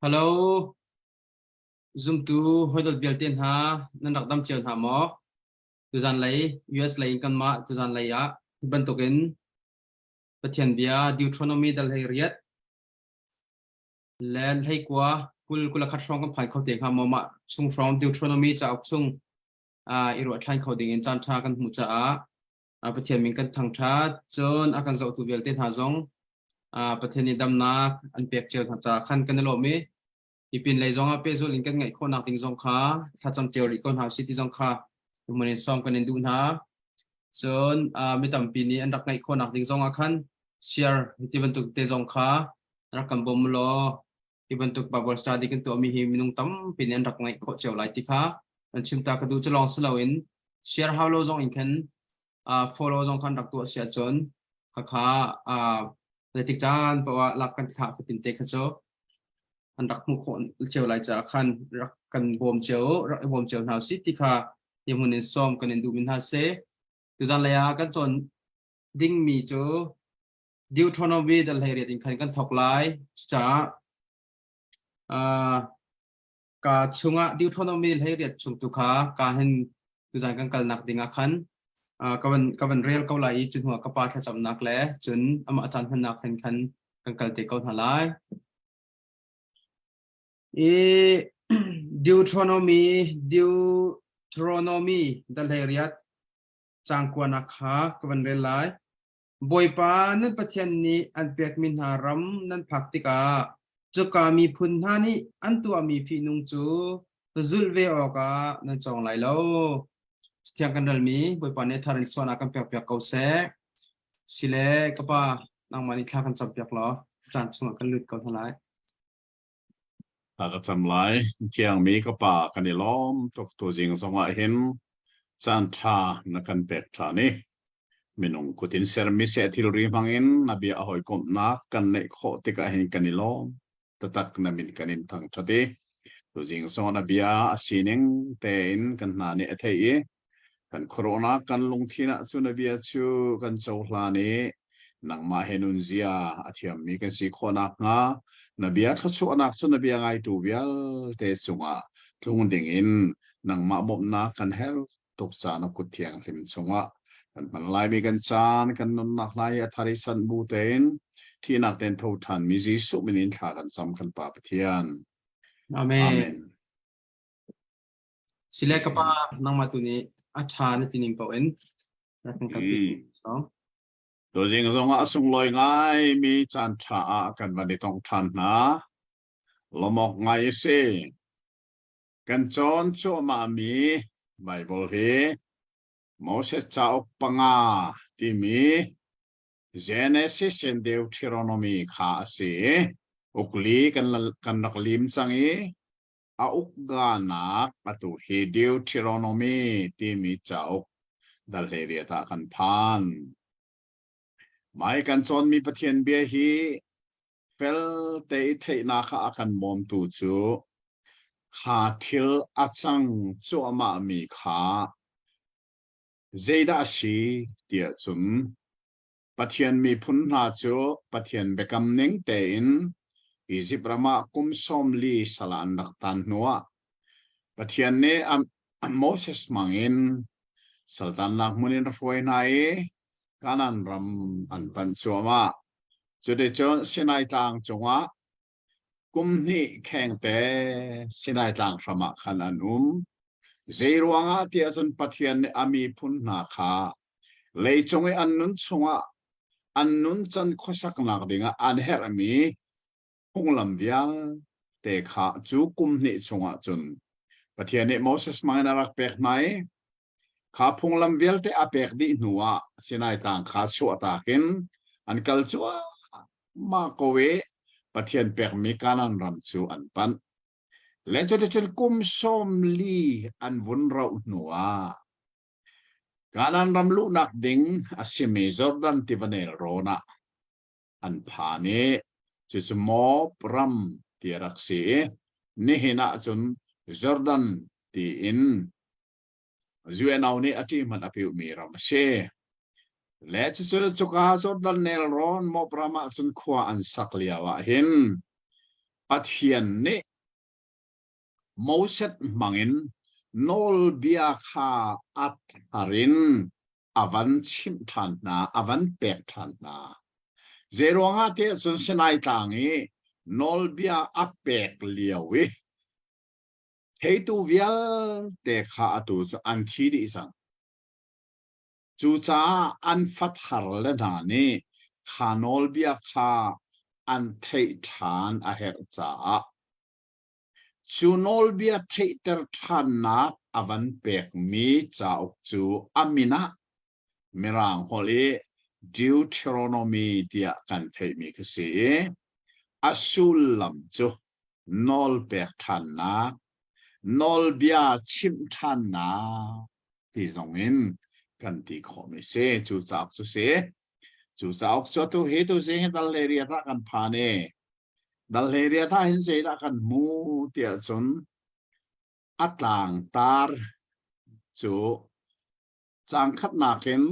Hello, zumtu hawidawt vialte hna nan rak dam cio hna maw? Tuzan lei US lei in kanmah tuzan lei ah hi bantukin Pathian bia Deuteronomy dal hlei riat le hlei kua kul kul khat hrawng kan phai kho te hnga maw mah chung hrawng Deuteronomy cauk chung i ruah ṭhan kho ding in caan ṭha kan hmuh caah Pathian min kan thangṭhat. Cun a kan zohtu vialte hna zong Pathian nih damnak an pek cio hna caah khan kan i lawm i hi pin lei zong ah pehzulh in kan ngaih khawhnak ding zong kha thlacam cio rih ko hna usih ti zong kha mun in sawm kan in duh hna. Cun mi tampi nih an rak ngaih khawhnak ding zong ah khan share ti bantuk te zong kha rak kan bawm law hi bantuk Bible study kan tuahmi hi minung tampi nih an rak ngaih khawh cio lai ti kha an chim ta ka duh cu lawng si loin share hau lo zong in khan uh, follow zong khan rak tuah si ahcun khakha uh, zeitik caan poah ah lak kan thlah fatin te kha cu an rak hmuh khawh cio lai caah khan rak kan bawm cio rak i bawm cio hna si ti kha hi hmun in sawm kan in duh min hna si tuzan lei ah kan cawn dingmi cu Deuteronomy dal hlei riat in khan kan thawk lai. Cucaah uh, ka chungah Deuteronomy hlei riat chung tu kha ka hin tuzan kan kalnak ding ah khan uh, ka van ka van rel ko lai i cu hnuah ka pa thlacamnak le cun amah caan hmannak hin khan kan kal te ko hna lai. I Deuteronomy Deuteronomy dal hlei riat cang kuanak kha ka van rel lai. Bawipa nan Pathian nih an pekmi hna ram nan phak tikah cuka miphun hna nih an tuahmi fihnung cu zulh ve awkah nan cawng lai lo. Cathiang kan relmi Bawipa nih thar in sualnak kan pekpiak ko seh. Sile ka pa nangmah nih thla kan campiak law caan chungah kan lut ko hna lai. Thla ka cam lai. Thiangmi ka pa kan i lawm tuk tuzing zongah hin caan ṭha na kan pek ṭhan i minung kut in sermi seh thilri hmangin na bia a hawikomhnak kan neih khawh tikah hin kan i lawm taktak na min kan in thangṭhat i tuzing zong na bia a sining tein kan hna nih a theih i Kan khuaruahnak kan lungthin ah cun a bia cu kan cohlan i nangmah he nunzia a thiammi kan si khawh nakhnga na bia thluachuahnak cu na bia ngaitu vialte cungah tlung dingin nangmah bawmhnak kan herh tuk caan a kut thianghlim chungah kan hman laimi kan caan kan nunnak hna hi a thar i sanh bu tein thihnak tein tho ṭhanmi Jesuh min in thla kan cam kan Pa Pathian. Amen. Amen. Sile ka pa nangmah tu nih a ṭha na ti ning paoh in rak kan kalpi. So. Tuzing zong ah a sunglawi ngai mi caan ṭha ah kan van i tong ṭhan hna. Lawmawk ngai a si. Kan cawn cuahmah mi Bible hi Moses cauk panga timi Genesis and Deuteronomy kha a si i ukli kan, kan rak lim cang i A ukganak atu hi Deuteronomy timi cauk dal hleiriat ah kan phan. Mai kan cawnmi Pathian bia hi fel te i theihnak ah a kan bawmtu cu kha thil a cang cuahmahmi kha zeidah a si tiah cun Pathian miphun hna cu Pathian biakam ning tein Izipt ram ah kum 40 sal ah an rak tan hnuah Pathian nih Moses hmangin saltannak hmun in a hruai hna i Kanaan ram an panh cuahmah. Cuticun Sinai Tlang cungah kum hnih khengte Sinai Tlang hram ah khan an um. Zeiruangah tiah cun Pathian nih a miphun hna kha leicung i an nun chungah an nuncan khuasaknak dingah an herhmi phunglam vialte kha cu kum hnih chungah cun Pathian nih Moses hmangin a rak pek hna i kha phunglam vialte a pek dih hnuah Sinai tlang kha chuahtak in an kal cuahmah ko i Pathian pekmi Kanaan ram cu an panh. Le cuticun kum 40 an vun rauh hnuah Kanaan ram luhnak ding a simi Jordan tiva nelrawn ah an phan i cucu Moab ram ti a rak si i nihin ah cun Jordan tiin UNO nih a ṭih hmanh a piuhmi ram a si. Le cucu cuka Jordan nelrawn Moab ram ah cun khua an sak lio ah hin Pathian nih Moses hmangin nawlbia kha a thar in a van chimh ṭhan hna, a van pek ṭhan hna. Zeiruangah tiah cun Sinai tlang i nawlbia a pek lio i theitu vialte kha atu cu an thi dih cang. Cucaah an fathar le hna nih kha nawlbia kha an theih ṭhan a herh caah cu nawlbia theihter ṭhannak a van pekmi cauk cu a min ah Mirang holh i Deuteronomy tiah kan theihmi khi si i a sullam cu nawlpek ṭhannak, nawlbia chimh ṭhannak ti zong in kan ti khawhmi si. Cu cauk cu si. Cu cauk cu atu hi tu zing hi dal le riat ah kan phan i dal le riat ah hin zeidah kan hmu tiah cun a tlangtar cu caang khatnak in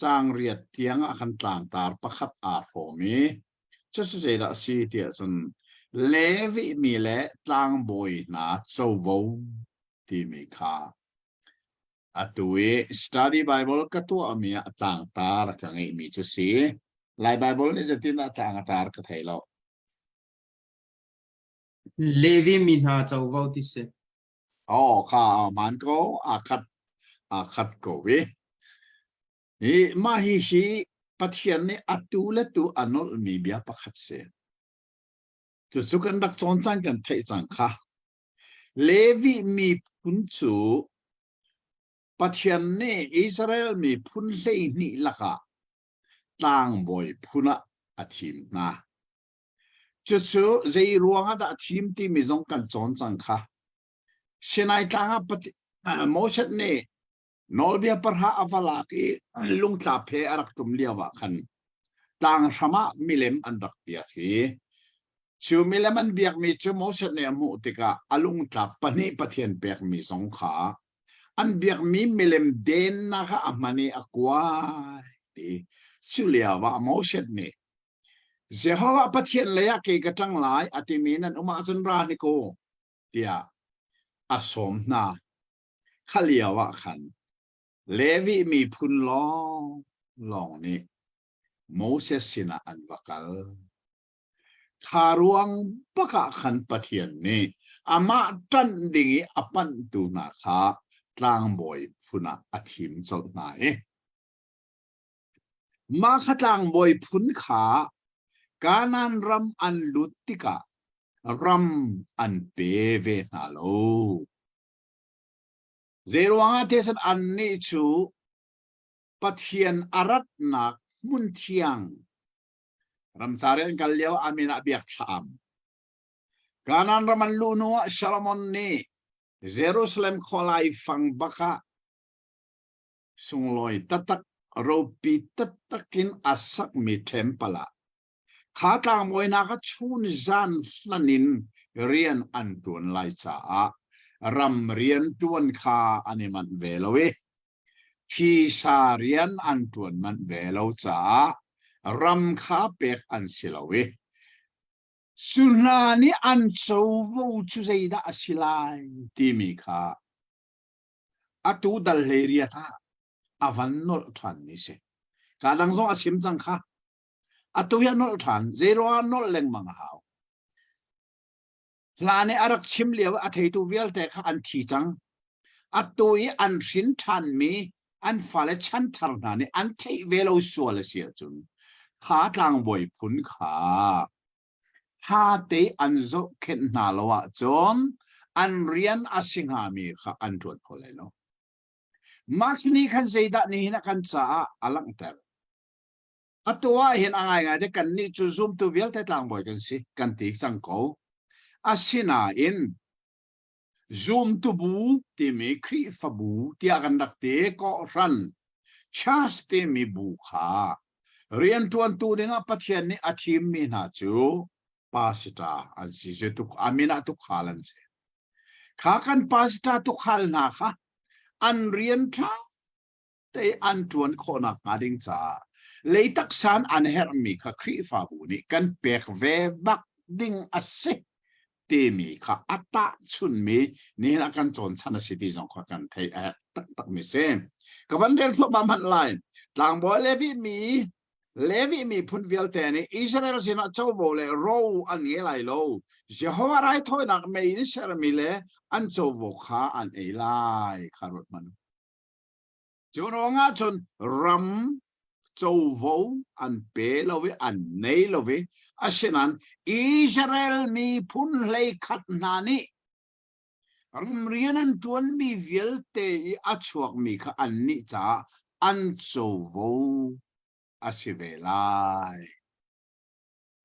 caang riat tiang ah khan tlangtar pakhat aa hrawm i cucu zeidah a si tiah cun Levi mi le tlangbawi hna covo timi kha atu i study Bible ka tuahmi ah tlangtar ka ngeihmi cu si. Lai Bible nih zeitin ah tlang a tar ka thei lo. Levi mi hna covo ti si. Oh, kha man ko aa khat aa khat ko i. Hi mah hi hi Pathian nih atu le tu a nolhmi bia pakhat si. Cucu kan rak cawn cang kan theih cang kha. Levi miphun cu Pathian nih Israel miphun 12 lakah tlangbawi phun ah a thim hna. Cucu zei ruang ah dah a thim timi zong kan cawn cang kha. Sinai tlang ah Moses nih nawlbia pahra a va lak i lungtlap he a rak ṭum lio ah khan tlang hram ah milem an rak biak i cu milem an biakmi cu Moses nih a hmuh tikah a lungtlap pahnih Pathian pekmi zong kha an biakmi milem dennak ah a hman i a kuai ti cu lio ah Moses nih Jehovah Pathian lei ah kei ka ṭang lai a timi nan um ahcun ra hnik u tiah a sawm hna. Kha lio ah khan Levi miphun lawng lawng nih Moses sinah an va kal. Kha ruang bak ah khan Pathian nih amah ṭanh ding i a panhtu hna kha tlangbawi phun ah a thim colh hna i mah kha tlangbawi phun kha Kanaan ram an lut tikah ram an pe ve hna lo. Zeiruangah tiah annih cu Pathian a ratnak hmun thiang ramcar in an kal lio ah amin ah biakthlam. Kanaan ram an luh hnu ah Solomon nih Jerusalem khua laifang bak ah sunglawi taktak ropi taktak in a sakmi temple ah Kha tlangbawinak a chun zan hlan in rian an ṭuan lai caah ram rian ṭuan kha an i manh ve lo i thisa rian an ṭuan manh ve lo caah ram kha pek an si lo i cu hna nih an covo cu zeidah a si lai timi kha atu dal 18 ah a van nolh ṭhan mi si. Ka dang zong a chim cang kha. Atu hi a nolh ṭhan. Zeiruangah nolh lengmang a hau? Hlan i a rak chim lio a theitu vialte kha an thi cang. Atu i an hrin ṭhanmi an fale chanthar hna nih an theih ve lo sual a si ahcun kha tlangbawi phun kha ṭha te an zohkhenh hna lo ahcun an rian a si hngami kha an ṭuan kho lai lo. Mark nih khan zeidah nihin a kan caah a langhter? Atu ah hin a ngaingai te kannih cu zumtu vialte tlangbawi kan si kan ti cang ko. Asinain zumtu bu timi Khrihfabu tiah kan rak ti kawhhran church timi bu kha rianṭuantu dingah Pathian nih a thimmi hna cu pastor an si tuk amin ah tukhal an si. Kha kan pastor tukhal hna kha an rian ṭha. te an ṭuan khawhnak hnga ding caah leitak san an herhmi kha Khrihfabu nih kan pek ve bak ding a si timi kha a tahchunmi nihin ah kan cawn chan a si ti zong kha kan theih a herh taktakmi si. Ka van rel thluahmah hmanh lai. Tlangbawi Levi mi Levi miphun vialte nih Israel sinah covo le ro an ngei lai lo. Jehovah raithawinak mei in sermi le an covo kha an ei lai kha ruat hmanh. Cu ruangah cun ram covo an pe lo i an nei lo i asinain Israel miphun hleikhat hna nih ramrian an ṭuanmi vialte i a chuakmi kha annih caah an covo a si ve lai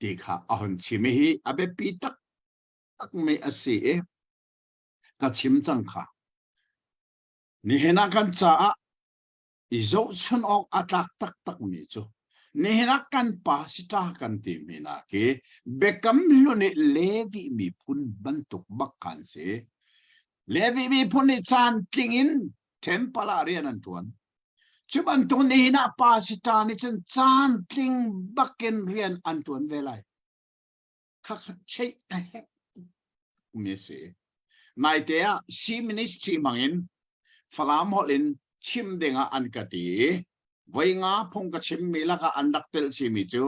ti kha a hun chim i hi a biapi taktakmi a si i ka chim cang kha. Nihin ah kan caah i zohchun awk a tlak taktakmi cu nihin ah kan pa sita kan timi hna khi biakam hlun i Levi miphun bantuk bak khan si. Levi miphun nih caan tling in temple ah rian an ṭuan. Cu bantuk nihin ah pa sita nih cun caan tling bakin rian an ṭuan ve lai. Khakha theih a herh mi a si. Naite ah C ministry hmangin Falam holh in chim dingah an ka ti i voi nga phung ka chimmi lakah an rak telh chimi cu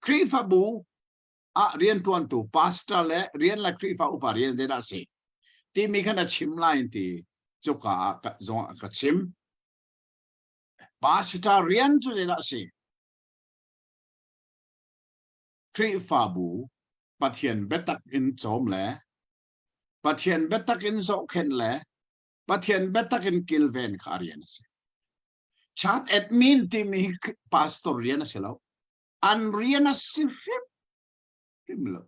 Khrihfabu ah rianṭuantu pastor le rian le Khrihfa upa rian zeidah a si timi kha na chim lai ti cuka ah zong ah ka chim. Pastor rian cu zeidah a si? Khrihfabu Pathian biatak in cawm le Pathian biatak in zohkhenh le Pathian biatak in kilven kha a rian a si. Chat admin timi hi pastor rian a si lo. An rian a si hrim hrim lo.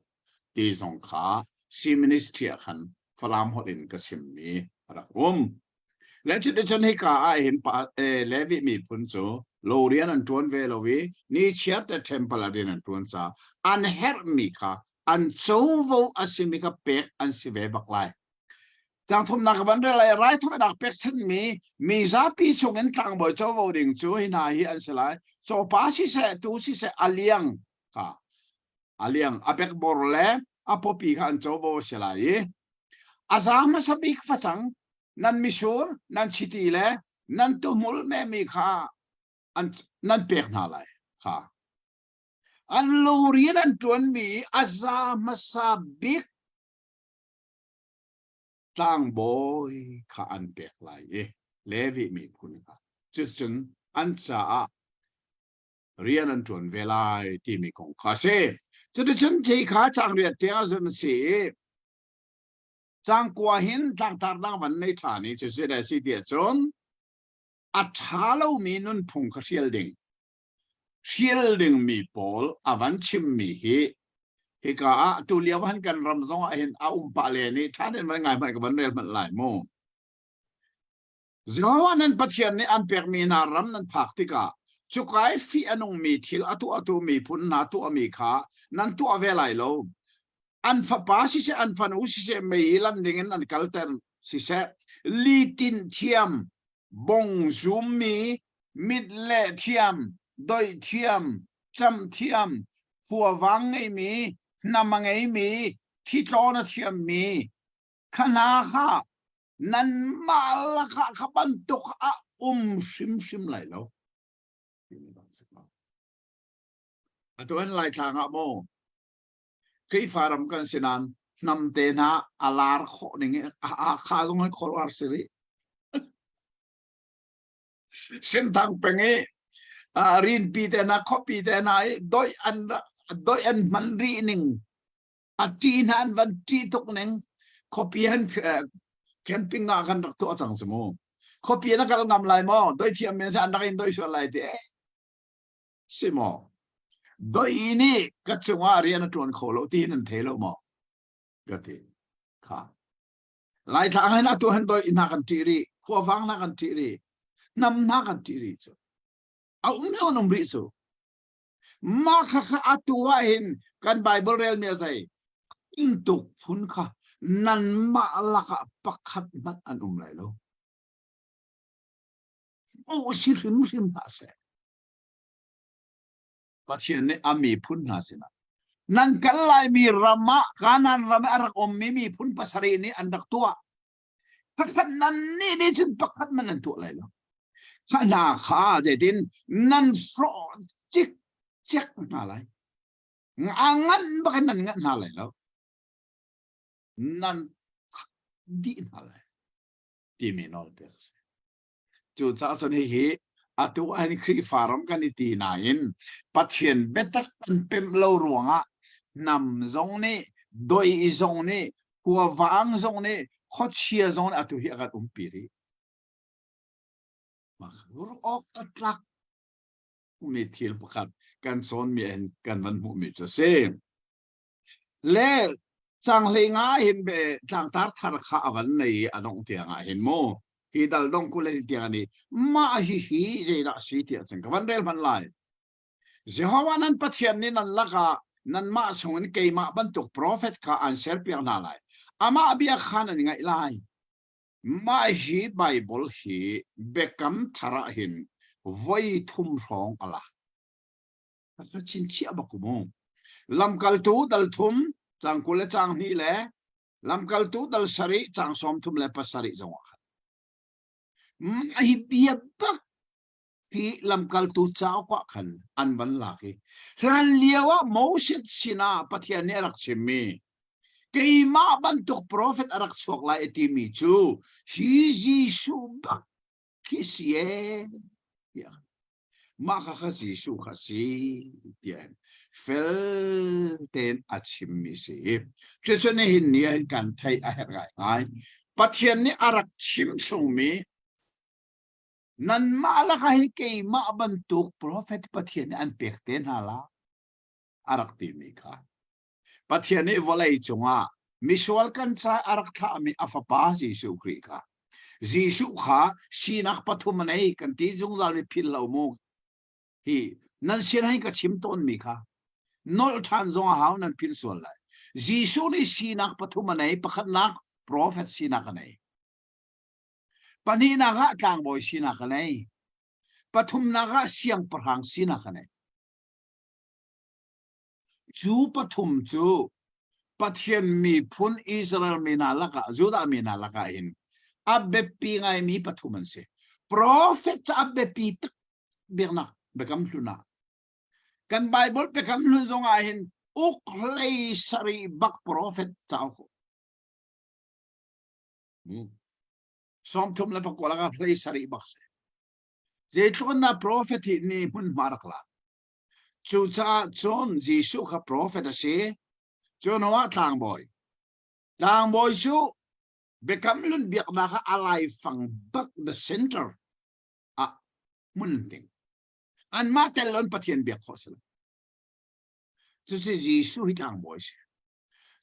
Ti zong kha si ministry ah khan Falam holh in ka chimmi a rak um. Le cuticun hika ah hin pa, eh, Levi miphun cu lo rian an ṭuan ve lo i nichiat le temple ah rian an ṭuan caah an herhmi kha an covo a simi kha pek an si ve bak lai. Caang thumnak ka van rel lai raithawinak pekchanhmi mi zapi chungin tlangbawi covo ding cu hi hna hi an si lai. Cawpa siseh, tuu siseh, a liang kha a liang a bekbor le a pawpi kha an covo a si lai i a za hmasa bik facang nan misur nan chiti le nan tuhmul memi kha an nan pek hna lai kha an lo rian an ṭuanmi a za hmasa bik tlangbawi kha an pek lai i Levi miphun kha cucun an caah rian an ṭuan ve lai timi kong kha a si. Cuticun thi kha caang riat tiang zun a si i caang kua hin tlangtar dang van nei ṭhan i cucu a si ti ahcun a ṭha lomi nunphung kha hrial ding hrial dingmi pawl a van chimmi hi hika ah tu lio han kan ram zong ah hin a um pah len i ṭha tein van ngai hmanh ka van rel hmanh lai mu. Jehovah nan Pathian nih an pekmi hna ram nan phak tikah cuka i fih a nungmi thil a tuahtu miphun hna tuahmi kha nan tuah ve lai lo. An fapa siseh, an fanu siseh, mei i lan dingin an kalter siseh, litin thiam, bong zummi, mit le thiam, doih thiam, camh thiam, khuavang ngeimi, hnam a ngeimi, thitlawn a thiammi, kha hna kha nanmah lakah kha bantuk a um hrimhrim lai lo. Atu an Laitlang ah maw Khrihfa ram kan si nain hnamte hna a lar khawh ning a kha zong hi khuaruahhar si rih. Sintang peng i rinpi te hna khuapi te hna i doi an doi an hman rih ning a ṭi hna an van ṭi tuk ning khuapi han camping ah kan rak tuah cang si mu khuapi na kal ngam lai maw doi thiam men an rak in doi sual lai te si maw doi nih ka cungah rian a ṭuan kho lo ti nan thei lo maw ka ti kha Laitlang hin atu han doi hna kan ṭih rih khuavang hna kan ṭih rih hnam hna kan ṭih rih cu a um an um rih cu Mah khakha atu ah hin kan Bible relmi a zei tuk phun kha nanmah lakah pakhat hmanh an um lai lo. Hmuh si hrimhrim hlah seh. Pathian nih a miphun hna sinah nan kal laimi ram ah Kanaan ram ah a rak ummi miphun pasarih nih an rak tuah. Pakhat nan nih nih cun pakhat man an tuah lai lo. Kha hna kha zeitin nan hrawh cikcek hna lai. A ngan bak in nan nganh hna lai lo. Nan dih hna lai timi nawl pek a si. Cucaah cun hihi atu ahhin Khrihfa ram kan i ti nain Pathian biatak kan pemh lo ruangah hnam zong nih doi zong nih khuavang zong nih khuachia zong nih atu hi a kan umpi rih. Awk a tlak mi thil pakhat kan cawnmi in kan van hmuhmi cu a si. Le canghlei nga hin be tlangtar thar kha a van nei i a dongh tiang ah hin mu hi dal dong kul in tiang ni mah hi hi zeidah si tiah cun ka van rel hman lai. Jehovah nan Pathian nih nan lakah nanmah chungin keimah bantuk profet kha an serpiak hna lai. Amah bia kha nan ngaih lai. Mah hi Baibal hi biakam thar ah hin voi thum hrawng a lak. A fa chinchiah bak mu. Lamkaltu dal thum cang 20 le cang hnih le lamkaltu dal sarih cang 37 zong ah khan. Mah hi bia bak hi lamkaltu cauk ah khan an van lak i hlan lio ah Moses sinah Pathian nih a rak chimmi keimah bantuk profet a rak chuak lai a timi cu hi Jesuh bak khi si ee tiah mah kha kha Jesuh kha si tiah fel tein a chimmi si. Cucu nihin ni ah hin kan theih a herh ngaingai. Pathian nih a rak chim chungmi nanmah lakah hin keimah bantuk profet Pathian nih an pek te hna la a rak timi kha. Pathian nih vawlei cungah misual kan ca a rak thlahmi a fapa Jesuh Khrih kha Jesuh kha sinak pathum a nei kan ti zungzal mi philh lo mu hi nan sin hei ka chim tawnmi kha nolh ṭhan zong a hau nan philh sual lai Jesuh nih sinak pathum a nei pakhatnak profet sinak a nei pahnihnak ah tlangbawi sinak a nei pathumnak ah siangpahrang sinak a nei Cu pathum cu Pathian miphun Israel mi hna lakah, Judah mi hna lakah hin a biapi ngaimi pathum an si. Profet cu a biapi tuk biaknak biakam hlun ah. Kan Bible biakam hlun zong ah hin uk hlei sarih bak profet cauk. 39 lakah hlei sarih bak si. Zeitluk na profet hi ni hmunhma rak lak. Cucaah cun Jesuh kha profet a si. Cu hnuah tlangbawi. Tlangbawi cu biakam hlun biaknak ah a laifang bak the center ah hmun ding. Anmah tel loin Pathian biak khawh si lo. Cucu Jesuh hi tlangbawi si.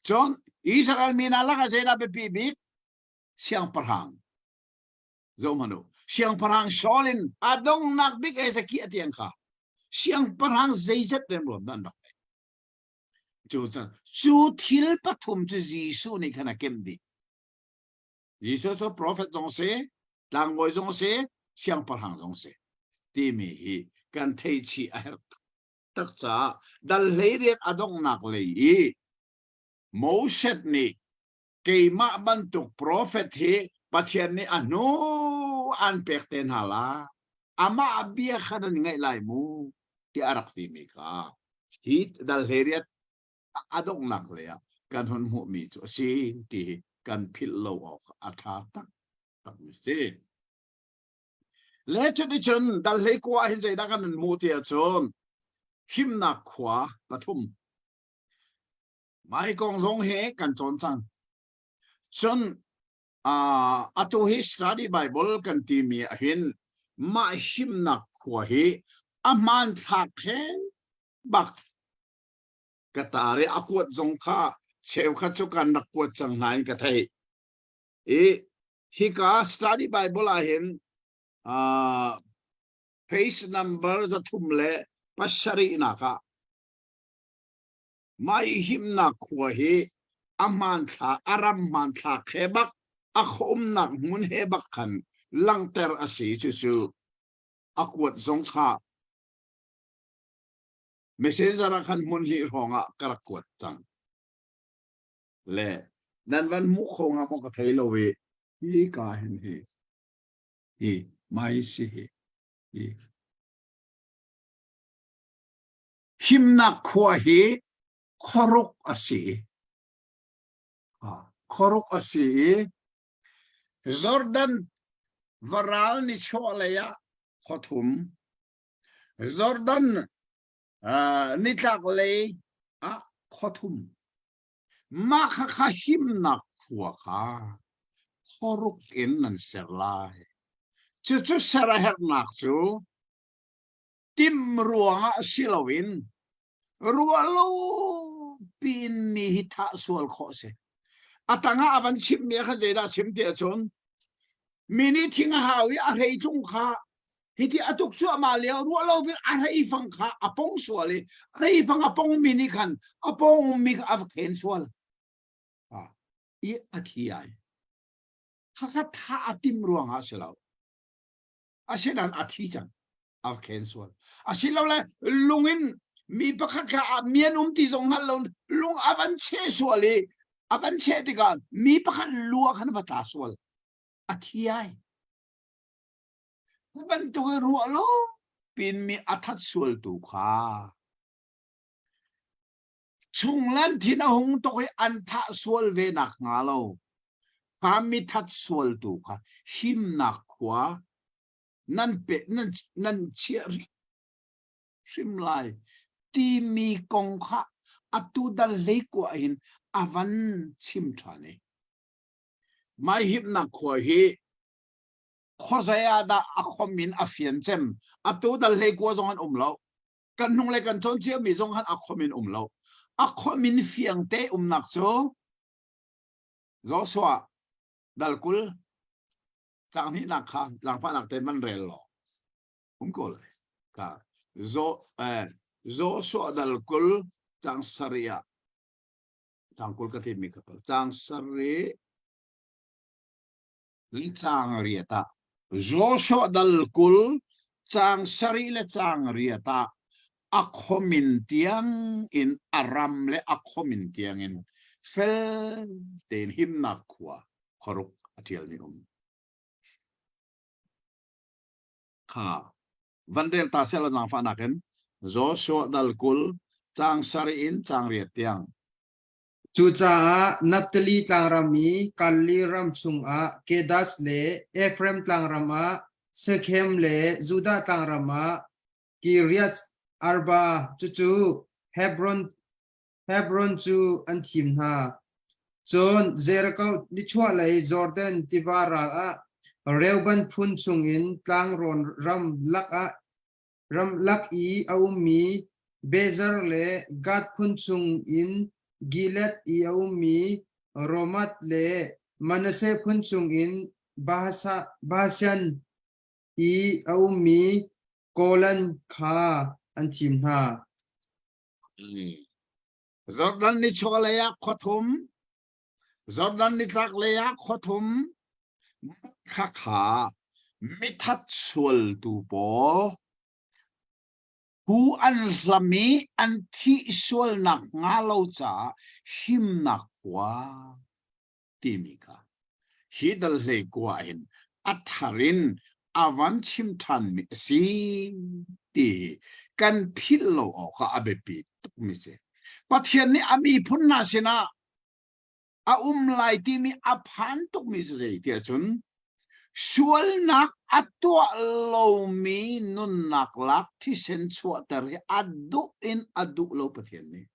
Cun Israel mi hna lakah zeidah biapi bik? Siangpahrang. Zohhmanh u. Siangpahrang Saul in a donghnak bik Hezekiah tiang kha siangpahrang zeizat remruam dah an rak ngei. Cu cu thil pathum cu Jesuh nih khan a kemh dih. Jesuh cu profet zong si, tlangbawi zong si, siangpahrang zong si timi hi kan thei chih a herh tak caah dal 18 a donghnak lei i Moses nih keimah bantuk profet hi Pathian nih a hnu an pek te hna la amah bia kha nan ngaih lai mu tiah a rak timi kha hi dal 18 a donghnak lei ah kan hun hmuhmi cu a si ti hi kan philh lo awk a ṭha tak tak mi si. Le cuticun dal 19 hin zeidah kan hmuh ti ahcun himnak khua pathum Mah hi kong zong hi kan cawn cang. Cun uh, atu hi study Bible kan timi ahhin mah himnak khua hi a hmanthlak he bak ka tar i a kuat zong kha cheukhat cu kan rak kuat cang hna in ka theih. I hika study Bible ahhin uh, page number 307 nak ah Mah i himnak khua hi a hmanthlak, a ram hmanthlak he bak, a khuaumnak hmun he bak khan langhter a si. Cucu. A kuat zong kha messenger ah khan hmun hnih hrawng ah ka rak kuat cang. Le nan van hmuh kho hnga maw ka thei lo i hi ka hin hi hi mai si hi hi himnak khua hi khuaruk a si. Khuaruk a si i Jordan varal nichuahlei ah khuathum, Jordan nitlaklei ah khuathum. Mah khakha himnak khua kha khuaruk in nan ser lai. Cucu ser a herhnak cu timh ruangah si loin ruah lo piin mi hi thah sual khawh si. A tangah a van chimmi ah khan zeidah chim ti ahcun mi nih thing a hau i a hreitlung kha hiti a tuk cuahmah lio ruah lo bin a hreifang kha a pong sual i hreifang a pong mi nih khan a pong ummi kha a va khen sual i a thi ai. Khakha thah a tim ruangah si lo. Asinain a thi cang. A khen sual. Asilole lung in mi pakhat kha mi an um ti zong hngal lo lung a van cheh sual i a van cheh tikah mi pakhat lu ah khan va tla sual. A thi ai. Bantuk in ruah lo pin mi a that sual tu kha chunglan thin a hung tuk i an thah sual ve nak hnga lo kha mi that sual tu kha himnak khua nan pe nan nan chiah hrim lai timi kong kha atu dal hlei kua hin a van chim ṭhan i mai himnak khua hi khuazei ah dah a khom in a fian cem atu dal hlei kua zong an um lo kan hnung le kan cawn cia mi zong han a khom in um lo a khom in fiang te umnak cu Joshua dal 20 cang hnihnak kha tlangfahnak te man rel law um ko lai ka zo eh Joshua dal 20 cang sarih ah cang 20 ka ti mi ka cang sarih le cang riat ah Joshua dal 20 cang sarih le cang riat ah a khomin tiang in a ram le a khomin tiang in fel tein himnak khua khuaruk a ṭialmi um kha van rel ta seh la zaangfahnak in Joshua dal 20 cang sarih in cang riat tiang. Cucaah Naftali tlangram i Galilee ram chungah Kedesh le Efraim tlangram ah Shekhem le Judah tlangram ah Kiriath Arba, cucu Hebron Hebron cu an thim hna. Cun Jericho nichuahlei Jordan tiva ral ah Reuben phun chungin tlangrawn ram lakah Ramlak i a ummi Bezer le Gad phun chungin Gilead i a ummi Ramoth le Manasseh phun chungin Bashan i a ummi Golan kha an thim hna. Jordan nichuahlei ah khua thum, Jordan nitlaklei ah khua thum, Khakha mithat sualtu pawl hu an hlam i an thih sualnak hnga lo caah himnak khua timi kha hi dal hlei kua hin a thar in a van chim ṭhanmi a si ti hi kan philh lo awk ah a biapi tukmi si. Pathian nih a miphun hna sinah a um lai timi a phan tukmi cu zei tiah cun sualnak a tuah lomi nunnak lak thisen chuahter hi a duh in a duh lo Pathian nih.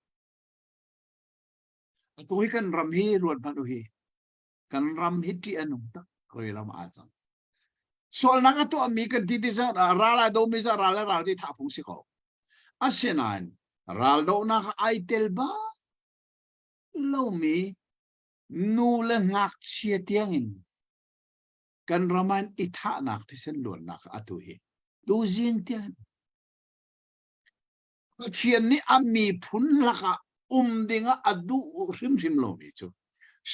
Atu hi kan ram hi ruat hmanh u hi. Kan ram hi ṭih a nung tak roi ram aa cang. Sualnak a tuahmi kan ti ti ral a domi za ral le ral ti thah phung si ko. Asinain ral dohnak ai tel bak lomi nu le ngakchia tiangin kan ram ah i thahnak thisen luannak atu hi tuzing tiang Pathian nih a miphun lakah um dingah a duh hrimhrim lomi cu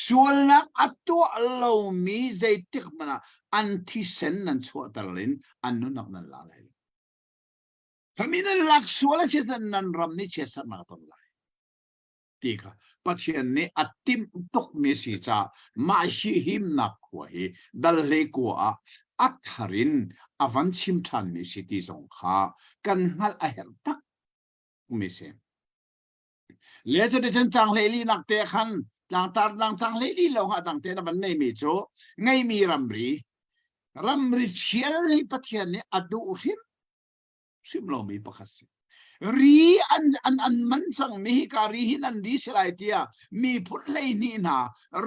sualnak a tuah lomi zeitik hmanh ah an thisen nan chuahter in an nunnak nan la lai lo. Kami nan lak sual a si nan ram nih chiatsernak a ton lai. Ti kha Pathian nih a timh tukmi si caah mah hi himnak khua hi dal hlei kua ah a thar in a van chim ṭhanmi si ti zong kha kan hngalh a herh tak mi si. Le cuticun cang hlei li nak te khan tlangtar dang cang hlei li lo ha dang te na van nei mi cu ngeimi ramri ramri thial hi Pathian nih a duh hrim hrim lomi pakhat si. Ri an an an man cang mi hi ka ri hin an ri si lai tiah miphun 12 hna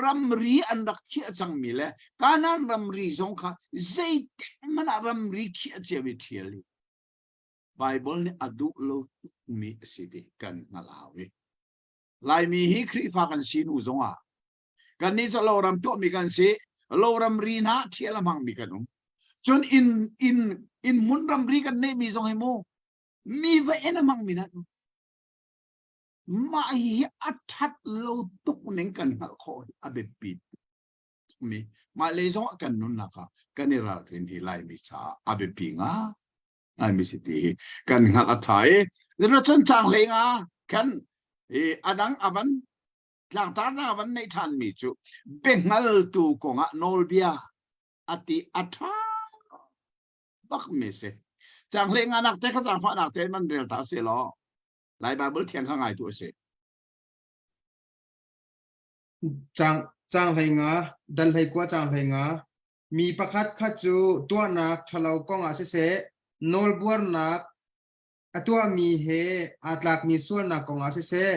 ramri an rak khiah cang mi le Kanaan ramri zong kha zeitik hmanh ah ramri khiah cia mi thial hi Bible nih a duh lo mi a si ti kan hngalh hau i Laimi hi Khrihfa kan si nu zong ah Kannih cu loram tuahmi kan si. Loram ri hna ṭhial a hmangmi kan um. Cun inn inn inn hmun ramri kan neihmi zong hi mu mi va en a hmangmi hna um. Mah hi a ṭhat lo tuk ning kan hngalh khawh hi a biapi mi mah lei zong ah kan nunnak ah kan i ralrin hi Laimi caah a biapi nga Laimi si ti hi kan hngalh a ṭha i cun cang hlei nga kan i adang avan tlangtarnak van neih ṭhanmi cu biahngaltu kongah nawlbia a ti a ṭha bakmi si. Canghlei nganak te kha zaangfahnak te man rel ta si law Lai Bible thiang kha ngai tu a si. Cang cang hlei nga dal hlei kua cang hlei nga mi pakhat khat cu tuahnak ṭhalo kongah siseh nawlbuarnak a tuahmi he aa tlakmi sualnak kongah siseh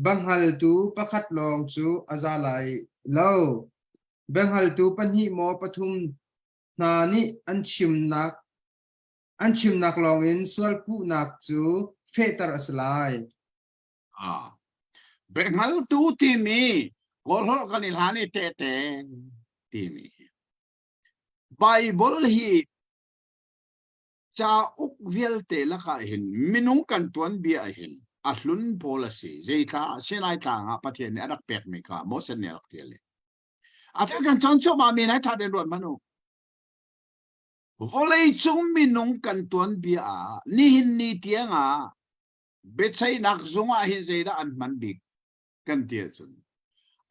Biahngaltu pakhat lawng cu a za lai lo. Biahngaltu pahnih maw pathum hna nih an chimnak an chimnak lawngin sualpuhnak cu fehter a si lai. Ah. Biahngaltu timi Kawlholh kan i hlan i tehte timi hi Bible hi Cauk vialte lakah hin minung kan tuanbia ah hin a hlun pawl a si. Zeitla Sinai tlang ah Pathian nih a rak pekmi kha Moses nih a rak tial i. A thil kan cawn cuahmah mi nai ṭha tein ruat hmanh u. Vawleicung minung kan tuanbia ah nihin ni tiang ah biaceihnak zung ah hin zeidah an hman bik kan ti ahcun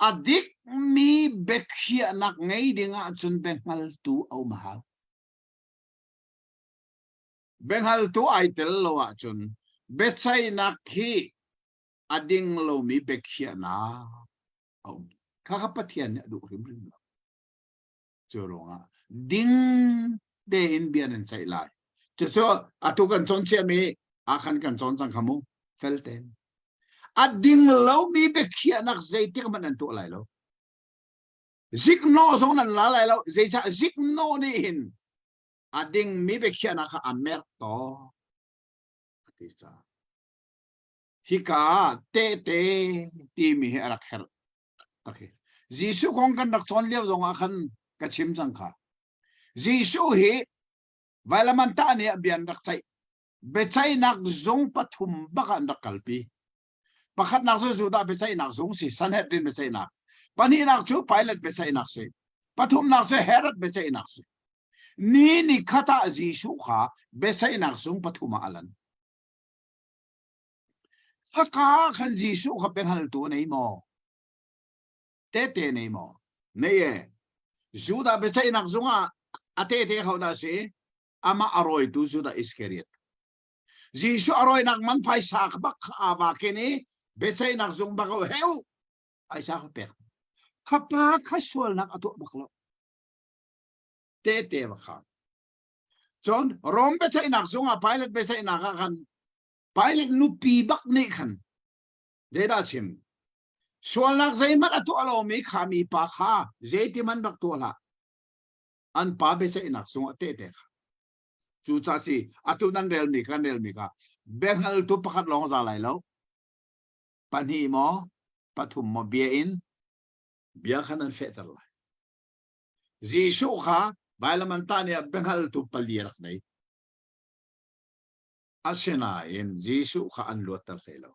a dikmi biakhiahnak ngei ding ahcun biahngaltu a um a hau. Biahngaltu ai tel lo ahcun biaceihnak hi a ding lomi biakhiahnak a um. Khakha Pathian nih a duh hrimhrim lo. Cu ruangah ding tein bia nan ceih lai. Cucu atu kan cawn ciami ah khan kan cawn cang kha mu. Fel tein. A ding lomi biakhiahnak zeitik hmanh an tuah lai lo. Ziknawh zong nan la lai lo. Zeicah ziknawh nih hin a dingmi biakhiahnak kha a merh tawn a ti caah hika ah tehte timi hi a rak herh. Okay. Jesuh kong kan rak cawn lio zong ah khan ka chim cang kha. Jesuh hi vailamantah nih a bia an rak ceih. Biaceihnak zung pathum bak ah an rak kalpi. Pakhatnak cu Judah biaceihnak zung si, Sanhedrin biaceihnak. Pahnihnak cu Pilate biaceihnak si. Pathumnak cu Herod biaceihnak si. Ni ni khat ah Jesuh kha biaceihnak zung pathum ah a lan. Haka khan Jesuh kha biahngaltu a nei maw? Tehte nei maw? Nei e. Judah biaceihnak zung ah a tehte ho dah si? Amah a rawitu Judah Iskariot. Jesuh a rawinak man phaisa bak kha aa va ken i biaceihnak zung bak o heu phaisa kha pek. Kha pa kha sualnak a tuah bak lo. Tehte va kha. Cun Rom biaceihnak zung ah Pilate biaceihnak ah khan Pilate nupi bak nih khan zeidah chim? Sualnak zeihmanh a tuah lomi kha mi pa kha zeiti man rak tuah hlah. An pa biaceihnak zung ah tehte kha. Cucaah si atu nan relmi kan relmi kha biahngaltu pakhat lawng za lai lo. Pahnih maw, pathum maw bia in bia kha nan fehter lai. Jesuh kha vailamantah nih ah biahngaltu pali a rak nei. Asinain Jesuh kha an luatter hlei lo.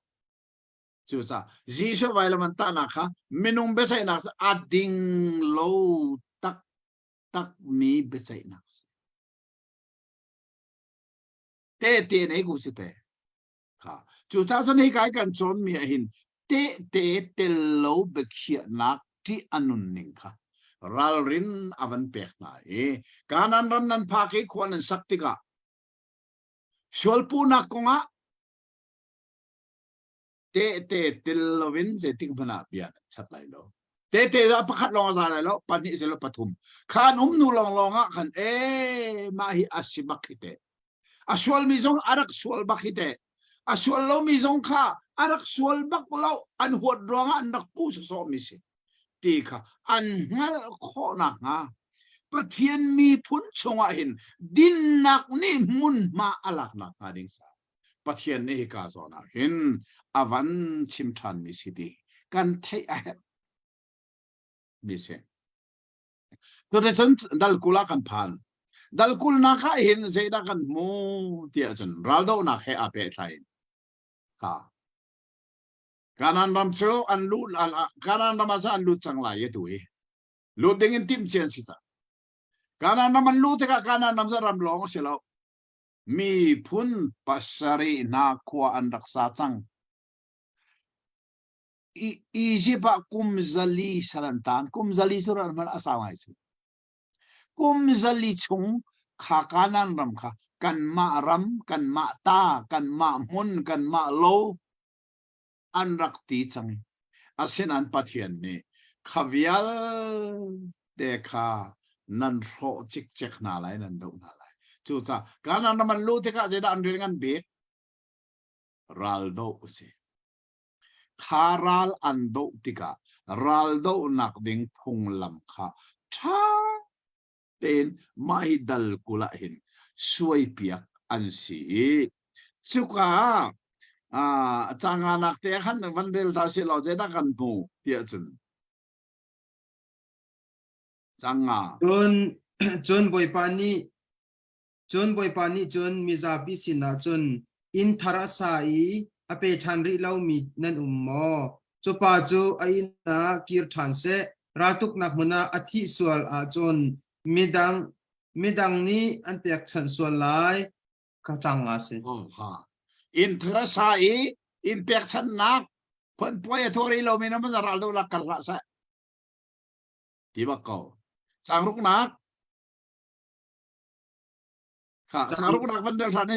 Cucaah Jesuh vailamantahnak kha minung biaceihnak a ding lo taktakmi biaceihnak a si. Tehte nei ku si te. Kha. Cucaah cun hi kai kan cawnmi ah hin tehte tel lo biakhiahnak ṭih a nunning kha ralrin a van pek hna i Kanaan ram nan phak i khua nan sak tikah sualpuhnak kongah tehte tel loin zeitik hmanh ah bia nan chat lai lo. Tehte za pakhat lawng a za lai lo, pahnih silo pathum. Kha an um hnu lawnglawng ah khan ee mah hi a si bak hi teh. A sualmi zong a rak sual bak hi teh. A sual lomi zong kha a rak sual bak lo an huat ruangah an rak puh sawsawhmi si ti kha an hngalh khawh nakhnga Pathian miphun chungah hin dinnak nih hmunhma a lak nakhnga ding sa Pathian nih hika zawn ah hin a van chim ṭhanmi si ti kan theih a herh mi si. Tuticun dal kul ah kan phan. Dal kulnak ah hin zeidah kan hmu tiah cun raldohnak he aa pehtlai. Kha. Kanaan ram cu an lut Kanaan ram ah an lut cang lai i tu hi. Lut ding in timh cian si cang. Kanaan ram an luh tikah Kanaan ram cu ram lawng a si lo. Miphun pasarih hna khua an rak sa cang. Egypt ah kum zali sal an tan. Kum zali cu ran hmanh a sau ngai cu. Kum zali chung kha Kanaan ram kha kanmah ram, kanmah ta, kanmah hmun, kanmah lo an rak ti cang. Asinain Pathian nih kha vialte kha nan hrawh cikcek hna lai, nan doh hna lai. Cucaah Kanaan ram an luh tikah zeidah an rian ngan bik? Ral doh a si. Kha ral an doh tikah raldohnak ding phunglam kha ṭha tein mah hi dal 20 ah hin suaipiak an si i cuka ah canganak te khan van rel ta sih law zeidah kan hmu tiah cun canga Cun cun Bawipa nih Cun Bawipa nih cun mizapi sinah cun, Inn thar a sa i a pe ṭhan rih lomi nan um maw? Cu pa cu a inn ah kir ṭhan seh. Raltuknak hmun ah a thih sual ahcun midang midang nih an pekchanh sual lai. Ka cang a si. Oh, ha. Inn thar a sa i inn pekchanhnak phunpuai a thawh rih lomi na ral do lak kal hlah seh. Ti bak ko. Changruknak Kha changruk nak van rel hlan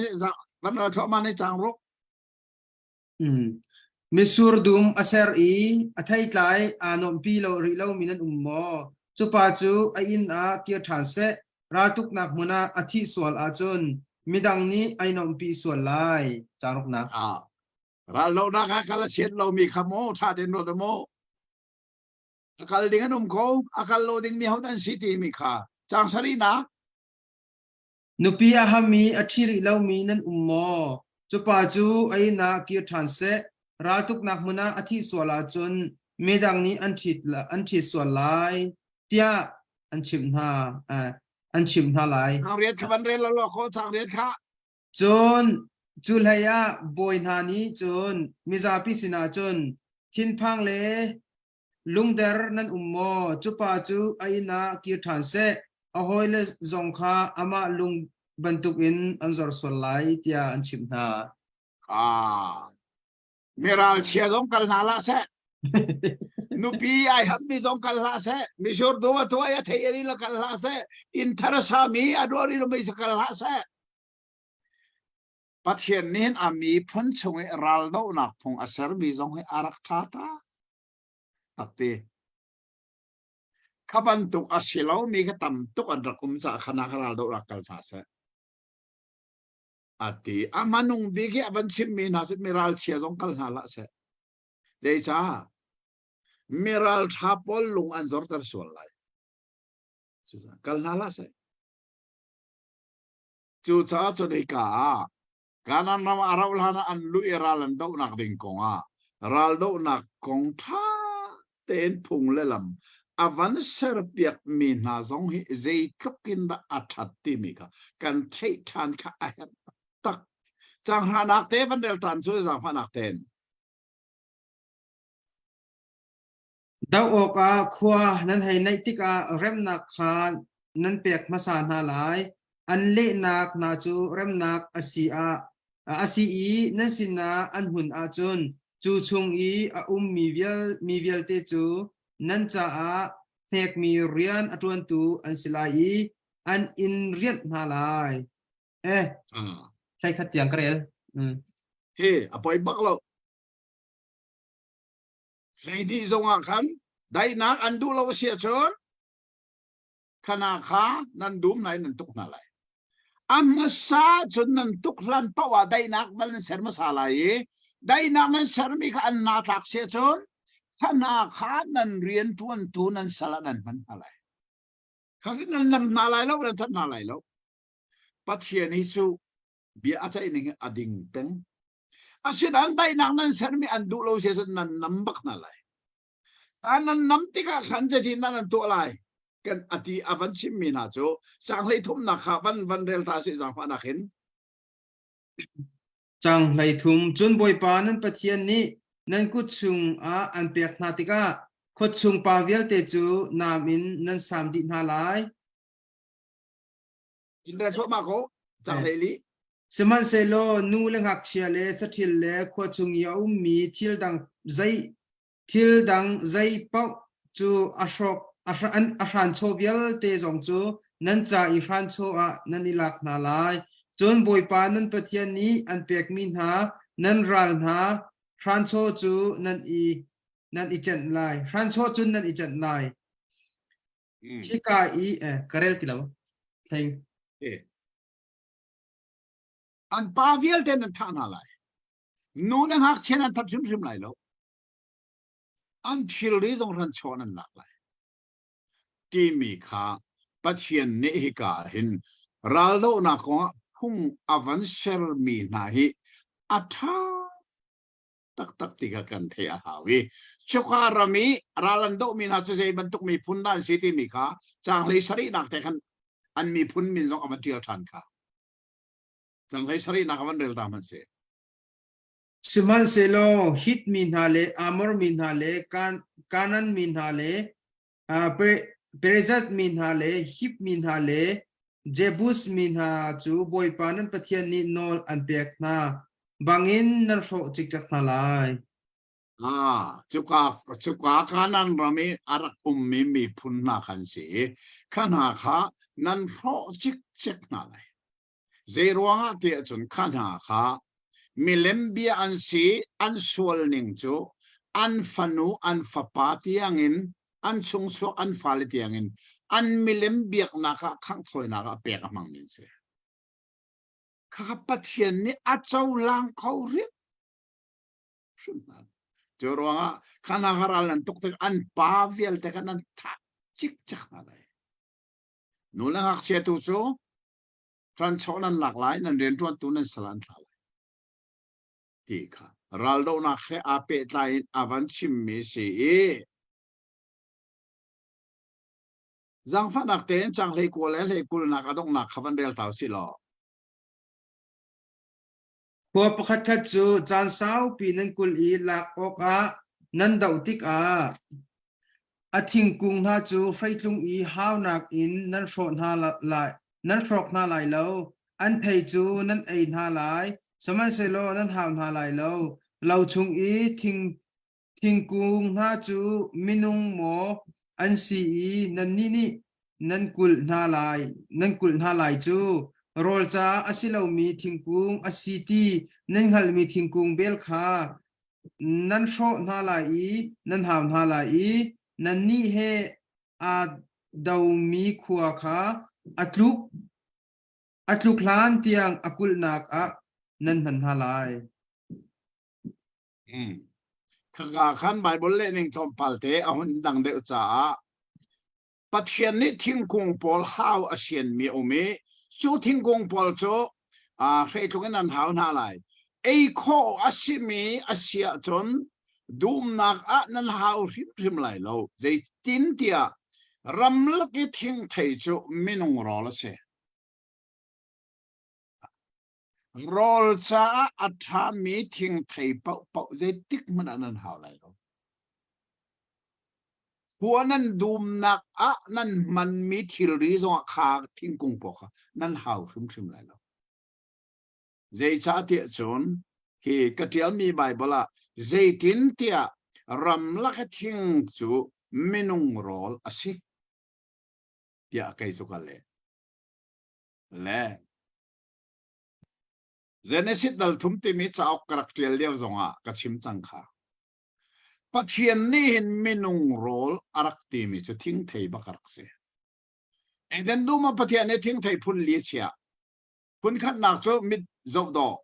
van rel thluahmah ni changruk. Mm. Misur dum a ser i a theitlai aa nuamhpi lo rih lomi nan um maw? Cu pa cu a inn ah kir ṭhan seh. Raltuknak hmun ah a thih sual ahcun midang nih an i nuamhpi sual lai. Changruknak. Ah. Ral lonak ah kal a sian lomi kha mu ṭha tein ruat mu. A kal ding an um ko, a kal lo ding mi ho an si timi kha. Chang sarihnak. Nupi a ham i a ṭhi rih lomi nan um maw? Cu pa cu a inn ah kir ṭhan seh. Raltuknak hmun ah a thih sual ahcun midang nih an ṭhit an ṭhit sual lai, tiah an chimh hna an chimh hna lai. Changriat kha van rel law ko changriat kha. Cun cu hlei ah bawi hna nih cun mizapi sinah cun thinphang le Lungder nan um maw? Cu pa cu a inn ah kir ṭhan seh. A hawile zong kha amah lung bantukin an zor sual lai tiah an chimh hna. Ah, miralchia zong kal hna hlah seh. Nupi ai hammi zong kal hlah seh. Misur dum a tuai a thei ri lo kal hlah seh. Inn thar a sami a duari lo mi kal hlah seh. Pathian nih hin a miphun chung i raldohnak phung a sermi zong hi a rak ṭha ta tak ti. Kha bantuk a si lomi kha tam tuk an rak um caah kha nak raldohnak kal hna seh. A ti. A hmanung bik i a van chimmi hna cu mi ralchia zong kal hna hlah seh. Zeicah? Mi ralṭha pawl lung an zorter sual lai. Cucaah kal hna hlah seh. Cucaah cun hika ah Kanaan ram a rauh hlan ah an luh i ral an dohnak ding kong ah raldohnak kong ṭha tein phung le lam a van serpiakmi hna zong hi zeitluk in dah a ṭhat timi kha kan theih ṭhan kha a herh taktak. Caanghranak te van rel ṭhan cu zaangfahnak tein. Doh awkah khua nan hei naih tikah remnak kha nan pek hmasa hna lai. An lehnak hna cu remnak a si ah a si i nan sinah an hun ahcun cu chung i a ummi vial, mi vialte cu nan caah hnekmi rian a ṭuantu an si lai i an in rianh hna lai. Eh, Ah. hlei khat tiang ka rel. Mm. Hi, a poi bak lo. Hleihnih zongah khan daihnak an duh lo a si ahcun khana kha nan dum lai nan tuk hna lai. A hmasa cun nan tuk hlan paoh ah daihnak bal nan ser hmasa lai i daihnak nan sermi kha an naa tlak si ahcun khana kha nan rian ṭuantu nan sal ah nan hman hna lai. Kha nan nam hna lai lo, nan that hna lai lo. Pathian hi cu bia a ceih ning hi a ding peng. Asinain daihnak nan sermi an duh lo si ahcun nan nam bak hna lai. A nan nam tikah khan zeitin dah nan tuah lai? Kan ati a van chimmi hna cu caang hlei thumnak kha van van rel ta sih zaangfahnak in. Caang 13 Cun Bawipa nan Pathian nih nan kut chungah an pek hna tikah khua chung pa vialte cu nam in nan saam dih hna lai. In rel thluahmah ko. Caang 14. Sihmanhsehlaw nu le ngakchia le saṭhil le khua chung i a ummi thil dang zei thil dang zei paoh cu a hrawk a a hranchaw vialte zong cu nan ca i hranchaw ah nan i lak hna lai. Cun Bawipa nan Pathian nih an pekmi hna nan ral hna hranchaw cu nan i nan i cenh lai. Hranchaw cun nan i cenh lai. Hika i eh, ka rel ti lo. Thleng. Eh. An pa vialte nan thah hna lai. Nu le ngakchia nan that hrimhrim lai lo. An thilri zong ran chaw nan lak lai. Timi kha Pathian nih hika hin raldohnak kongah phung a van sermi hna hi a ṭha taktak ti kha kan theih a hau i cuka ram i ral an dohmi hna cu zei bantuk miphun dah an si timi kha caang hlei sarihnak te khan an miphun min zong a van ṭial ṭhan kha caang hlei sarihnak a van rel ta hmanh seh. Sihmanhsehlaw Hit mi hna le Amor mi hna le Kanaan mi hna le Perizzite mi hna le Hib mi hna le Jebus mi hna cu Bawipa nan Pathian nih nawl an pek hna bangin nan hrawh cikcek hna lai. Ah, cuka cuka Kanaan ram i a rak ummi miphun hna khan si. Kha hna kha nan hrawh cikcek hna lai. Zeiruangah tiah cun kha hna kha milem bia an si, an sual ning cu an fanu an fapa tiangin an chungchuak an fale tiangin an milem biaknak ah khanghthawinak ah pek a hmangmi an si. Khakha Pathian nih a cohlang kho hrim hrim hna. Cu ruangah kha hna kha ral nan tuk tik an pa vialte kha nan thah cikcek hna lai. Nu le ngakchia tu cu ṭanchaw nan lak lai, nan rianṭuantu nan sal an thlah lai ti kha raldohnak he aa pehtlai in a van chimmi si i zaangfahnak tein cang hlei kua le hlei kulnak a donghnak kha van rel ta usih law. Khua pakhatkhat cu caan saupi nan kulh i lak awkah nan doh tikah a thingkung hna cu hreitlung i haunak in nan hrawh hna lai, nan hrawk hna lai lo. An thei cu nan ei hna lai, sihmanhsehlaw nan hau hna lai lo. Lo chung i thing Thingkung hna cu minung maw an si i nannih nih nan kulh hna lai nan kulh hna lai cu rawl ca a si lomi thingkung a si ti nan hngalhmi thingkung bel kha nan hrawh hna lai i nan hau hna lai i nannih he aa domi khua kha a tluk a tluk hlan tiang a kulhnak ah nan hman hna lai. Mm. Khaka khan Bible leh ning tlawmpal te a hun dang deuh caah Pathian nih thingkung pawl hau a sianmi a um i cu thingkung pawl cu uh, hreitlung in an hau hna lai. Ei khawh a simi a si ahcun dumnak ah nan hau hrimhrim lai lo. Zeitintiah ramlak i thingthei cu minung rawl a si. Rawl caah a ṭhami thingthei paohpaoh zeitik hmanh ah nan hau lai lo. Khua nan dumnak ah nan hmanmi thilri zongah kha thingkung pawl kha nan hau hrimhrim lai lo. Zeicahtiah cun hi ka ṭialmi Baibal ah zeitintiah ramlak i thing cu minung rawl a si tiah kei cu ka leh. Le Genesis dal thum timi cauk ka rak ṭial lio zongah ka chim cang kha. Pathian nih hin minung rawl a rak timi cu thingthei bak a rak si. Eden dum ah Pathian nih thingthei phun li a chiah. Phun khatnak cu mit zoh dawh.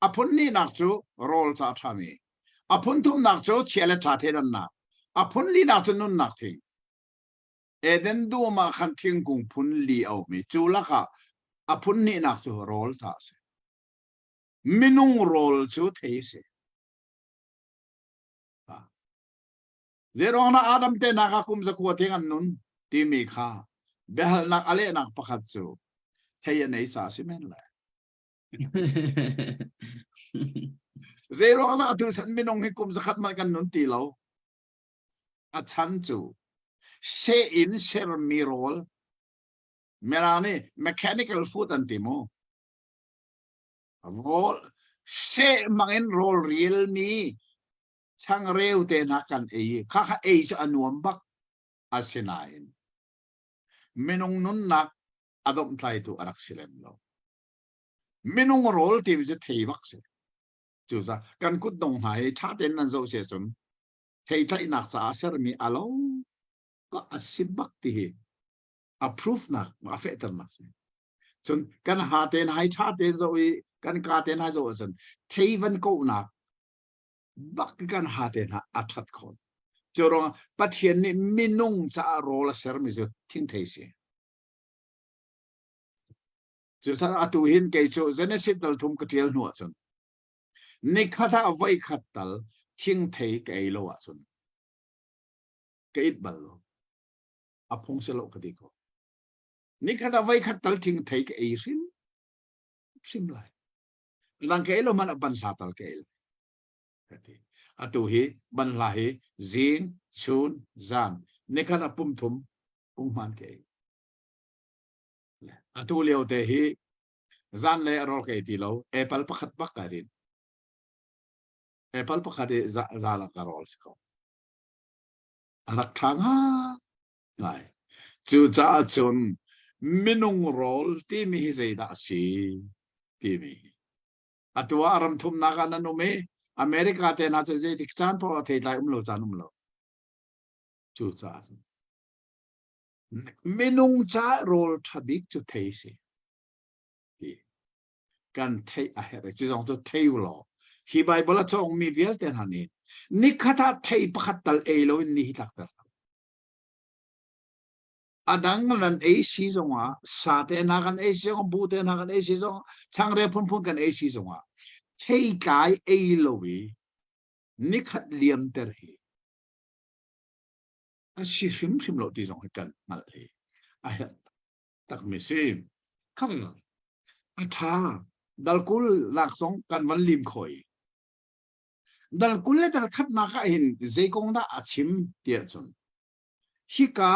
A phun hnihnak cu rawl ca ṭhami. A phun thumnak cu chia le ṭha theidannak. A phun linak cu nunnak thing. Eden dum ah khan thingkung phun li a um i cu lakah a phun hnihnak cu rawl ca a si. Minung rawl cu thei a si. Zeiruang dah Adam te hna kha kum zakua tiang an nun timi kha biahalnak a lehnak pakhat cu thei an ei ca a si men lai. Zeiruang dah atu chan minung hi kum zakhat man kan nun ti lo? A chan cu seh in sermi rawl Mirang nih mechanical food an ti mu. Rawl seh mang in rawl rialmi changreu te hna kan ei kha kha ei cu a nuam bak asinain minung nunnak a domhtlaitu a rak si lem lo minung rawl timi cu thei bak si cucaah kan kutdong hna hi ṭha tein nan zoh si ahcun thei tlaihnak caah sermi a lo a si bak ti hi a proof nak a fehternak si cun kan ha tein hai ṭha tein zoh i kan ka tein hai zoh ahcun thei van kohnak bak kan ha te hna a ṭhat khawh. Cu ruangah Pathian nih minung caah rawl a sermi cu thingthei si. Cucaah atu hin kei cu Genesis dal thum ka ṭial hnu ahcun nikhat ah voi khat tal thingthei ka ei lo ahcun ka it bal lo. A phung si lo ka ti ko. Nikhat ah voi khat tal thingthei ka ei hrim hrim lai. Dang ka ei lo hmanh ah banhla tal ka ei lai. Ka ti. Atu hi banhla hi zing, chun, zan nikhat ah pum thum punghman ka ei. Atu lio te hi zan le rawl ka ei ti lo. Apple pakhat bak ka rin. Apple pakhat i zan ah ka rawl si ko. A rak ṭha ngai. Cucaah cun minung rawl timi hi zeidah a si timi hi. Atu ah ram thumnak ah nan um i America te hna cu zeitik caan paoh ah theitlai um lo caan um lo. Cucaah cun minung ca rawl ṭha bik cu thei si. Ti kan theih a herh. Cu zong cu thei u law hi Bible a cawngmi vialte hna nih nikhat ah thei pakhat tal ei loin ni hi tlakter hlah. A dang nan ei si zongah sa te hna kan ei si zongah bu te hna kan ei si zongah changreu phunphun kan ei si zongah theitlai ei lo i nikhat liamter hi a si hrimhrim lo ti zong hi kan hngalh hi a herh takmi si. Khang a ṭha dalkul lak zong kan van lim khawh i dalkul le dalkhatnak ah hin zei kong dah a chim tiah cun Hika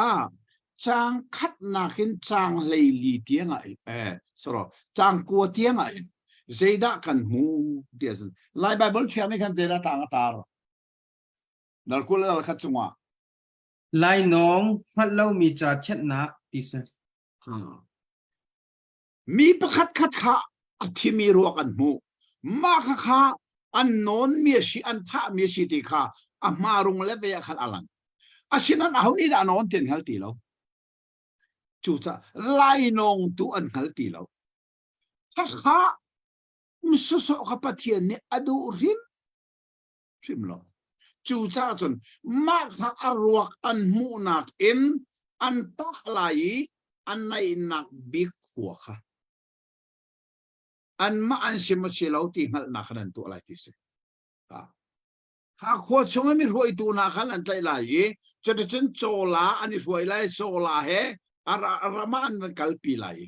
caang khatnak in caang 14 tiang ah eh sorry caang kua tiang ah hin zeidah kan hmu ti a si. Lai Bible thiang nih khan zeidah tlang a tar? Dal 20 dal khat cungah. Lainawng hngalh lomi ca thianhnak ti si. Mi pakhat khat kha a thimi ruak an hmuh. Mah kha kha an nawnmi a si, an thahmi a si ti kha a hmarung le ve ah khan a lang. Asinain aho nih dah a nawn ti an hngal ti lo. Cucaah lainawng tu an hngal ti lo. Khakha sawsawh kha Pathian nih a duh hrim hrim lo. Cucaah cun mah kha a ruak an hmuhnak in an tah lai i a naihnak bik khua kha anmah an si maw si lo ti hngalhnak khan an tuah lai ti si. Kha khua chung i mi hruaitu hna khan an tlaih lai i cuticun cawla an i hruai lai cawla he a ram ah an van kalpi lai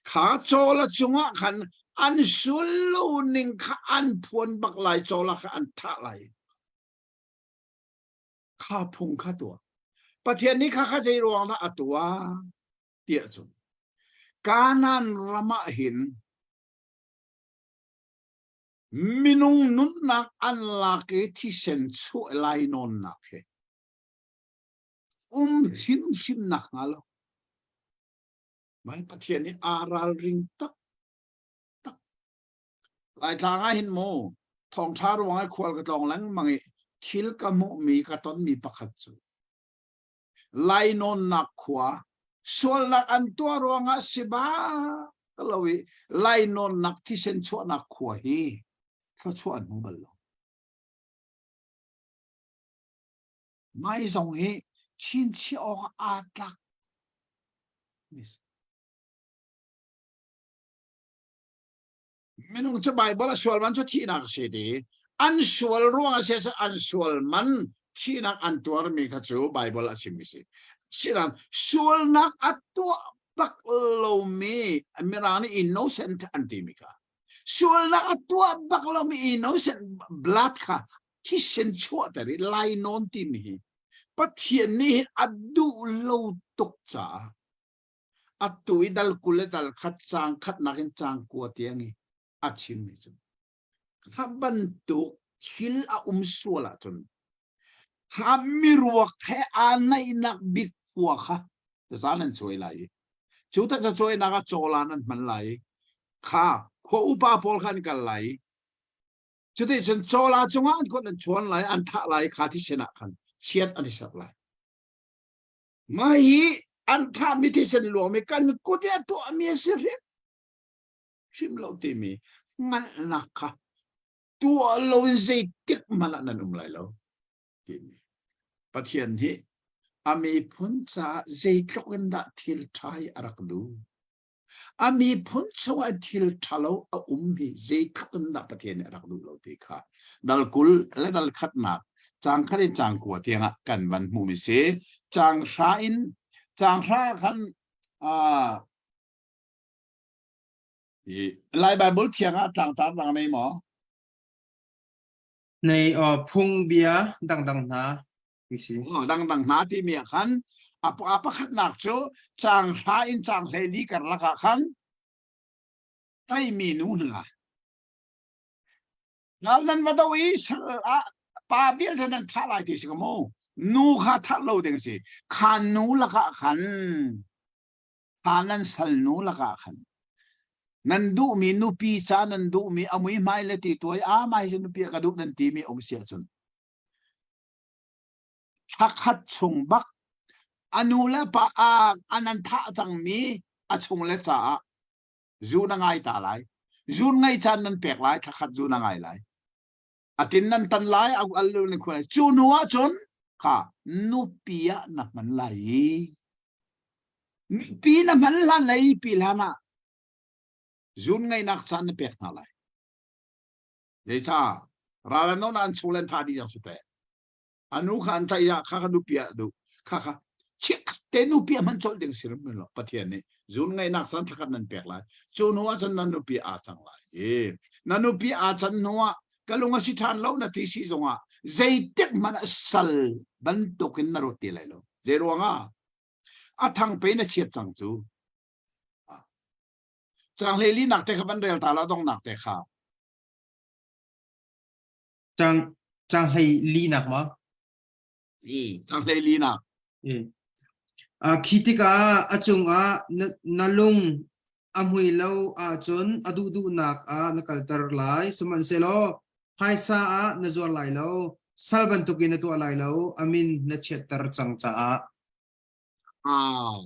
Kha cawla cungah khan an sullu ning kha an phuan bak lai cawla kha an thah lai. Kha phung kha tuah. Pathian nih kha kha zei ruang dah a tuah tiah cun Kanaan ram ah hin minung nunnak an lak i thisen chuah lainawnnak he um hrimhrim nak hnga lo Mai Pathian nih aa ralring tak tak. Laitlang ah hin mu thawngṭha ruang i khual ka tlawng lengmang i thil ka hmuhmi ka tonmi pakhat cu lainawnnak khua sualnak an tuah ruangah si bak lo i lainawnnak thisen chuahnak khua hi thluachuah an hmu bal lo. Mai zong hi chinchiah awk aa tlak. Minung cu Baibal a sual man cu thihnak a si ti. An sual ruang a si an sual man thihnak an tuarmi kha cu Baibal a chimmi si. Sinan sualnak a tuah bak lomi Mirang nih innocent an timi kha sualnak a tuah bak lomi innocent blood kha thisen chuahter i lainawn timi hi Pathian nih hin a duh lo tuk caah atu i dal 20 le dal khat caang khatnak in caang kua tiang i a chimmi cu kha bantuk thil a um sual ahcun kha miruak he aa naihnak bik khua kha taza nan cawi lai i cu taza cawinak ah cawla nan hman lai i kha khua upa pawl kha an kal lai i cuticun cawla cungah an kut an chuan lai an thah lai kha thisen ah khan chiat an i ser lai Mah hi an thahmi thisen luangmi kan kut i a tuahmi a si hrim hrim lo timi hngalhnak kha tuah lo in zeitik hmanh ah nan um lai lo timi Pathian hi a miphun caah zeitluk in dah thil ṭha hi a rak duh. A miphun chungah thil ṭhalo a um hi zeitluk in dah Pathian nih a rak duh lo ti kha dal 20 le dal khatnak caang khat in caang kua tiangah kan van hmuhmi si. Caang hra in caang hra khan uh, Lai Bible thiang ah tlangtar dang nei maw? Nei phungbia dangdang hna ti si. Dangdang hna timi ah khan a pakhatnak cu caang hra in caang 14 karlak ah khan tlaihmi nu hna ral nan va do i sal ah pa vialte nan thah lai ti si ka mu nu kha thah lo ding si kha nu lakah khan kha nan sal nu lakah khan nan duhmi nupi ca nan duhmi a mui hmai le ti tuai a mai cu nupi ka duh nan timi um si ahcun Thla khat chung bak a nu le pa an an thah cangmi a chung le caah zu na ngai ta lai. Zun ngei caan nan pek lai, thla khat zu na ngai lai. A tin nan tan lai, a al lu nan khuai. Cu nu ah cun kha nupi ah na hman lai i nupi na hman hlan lei pi hlan ah zun ngeinak caan na pek hna lai. Zeicah ral an an chung le an thah dih cang si teh. A nu kha an tlaih ah kha kha nupi ah duh. Kha kha chikkhat te nupi ah hman colh ding si rim lo. Pathian nih zun ngaihnak caan thlakhat nan pek lai. Cu hnu ah cun nan nupi aa cang lai. I na nupi aa can hnu ah ka lung a si ṭhan lo na ti si zongah zeitik hmanh ah sal bantukin na ruat ti lai lo. Zei ruangah? A thang pe na chiat cang cu. Caang 14 nak te kha van rel ta la donghnak te kha. Caang caang 14 nak ma? Caang 14 nak. Khi tikah a cungah na, na lung a hmui lo ahcun a duhduhnak ah na kalter lai. Sihmanhsehlaw phaisa ah na zuar lai lo, sal bantukin na tuah lai lo, a min na chiatter cang caah. Ah,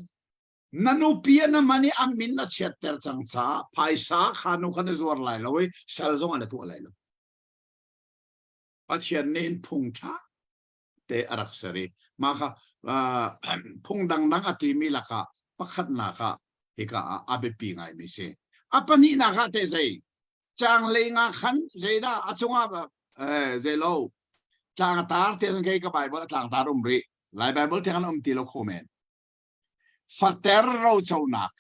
na nupi na man i a min na chiatter cang caah phaisa kha nu kha na zuar lai lo i sal zong ah na tuah lai lo. Pathian nih hin phung ṭha te a rak ser i mah kha phung dangdang a timi lakah pakhatnak ah hika ah a biapi ngaimi si. A pahnihnak ah teh zei? Caang 5 khan zeidah a cungah zei lo tlang a tar te kei ka Bible a tlangtar um rih. Lai Bible tiang an um ti lo kho men. Fater roconak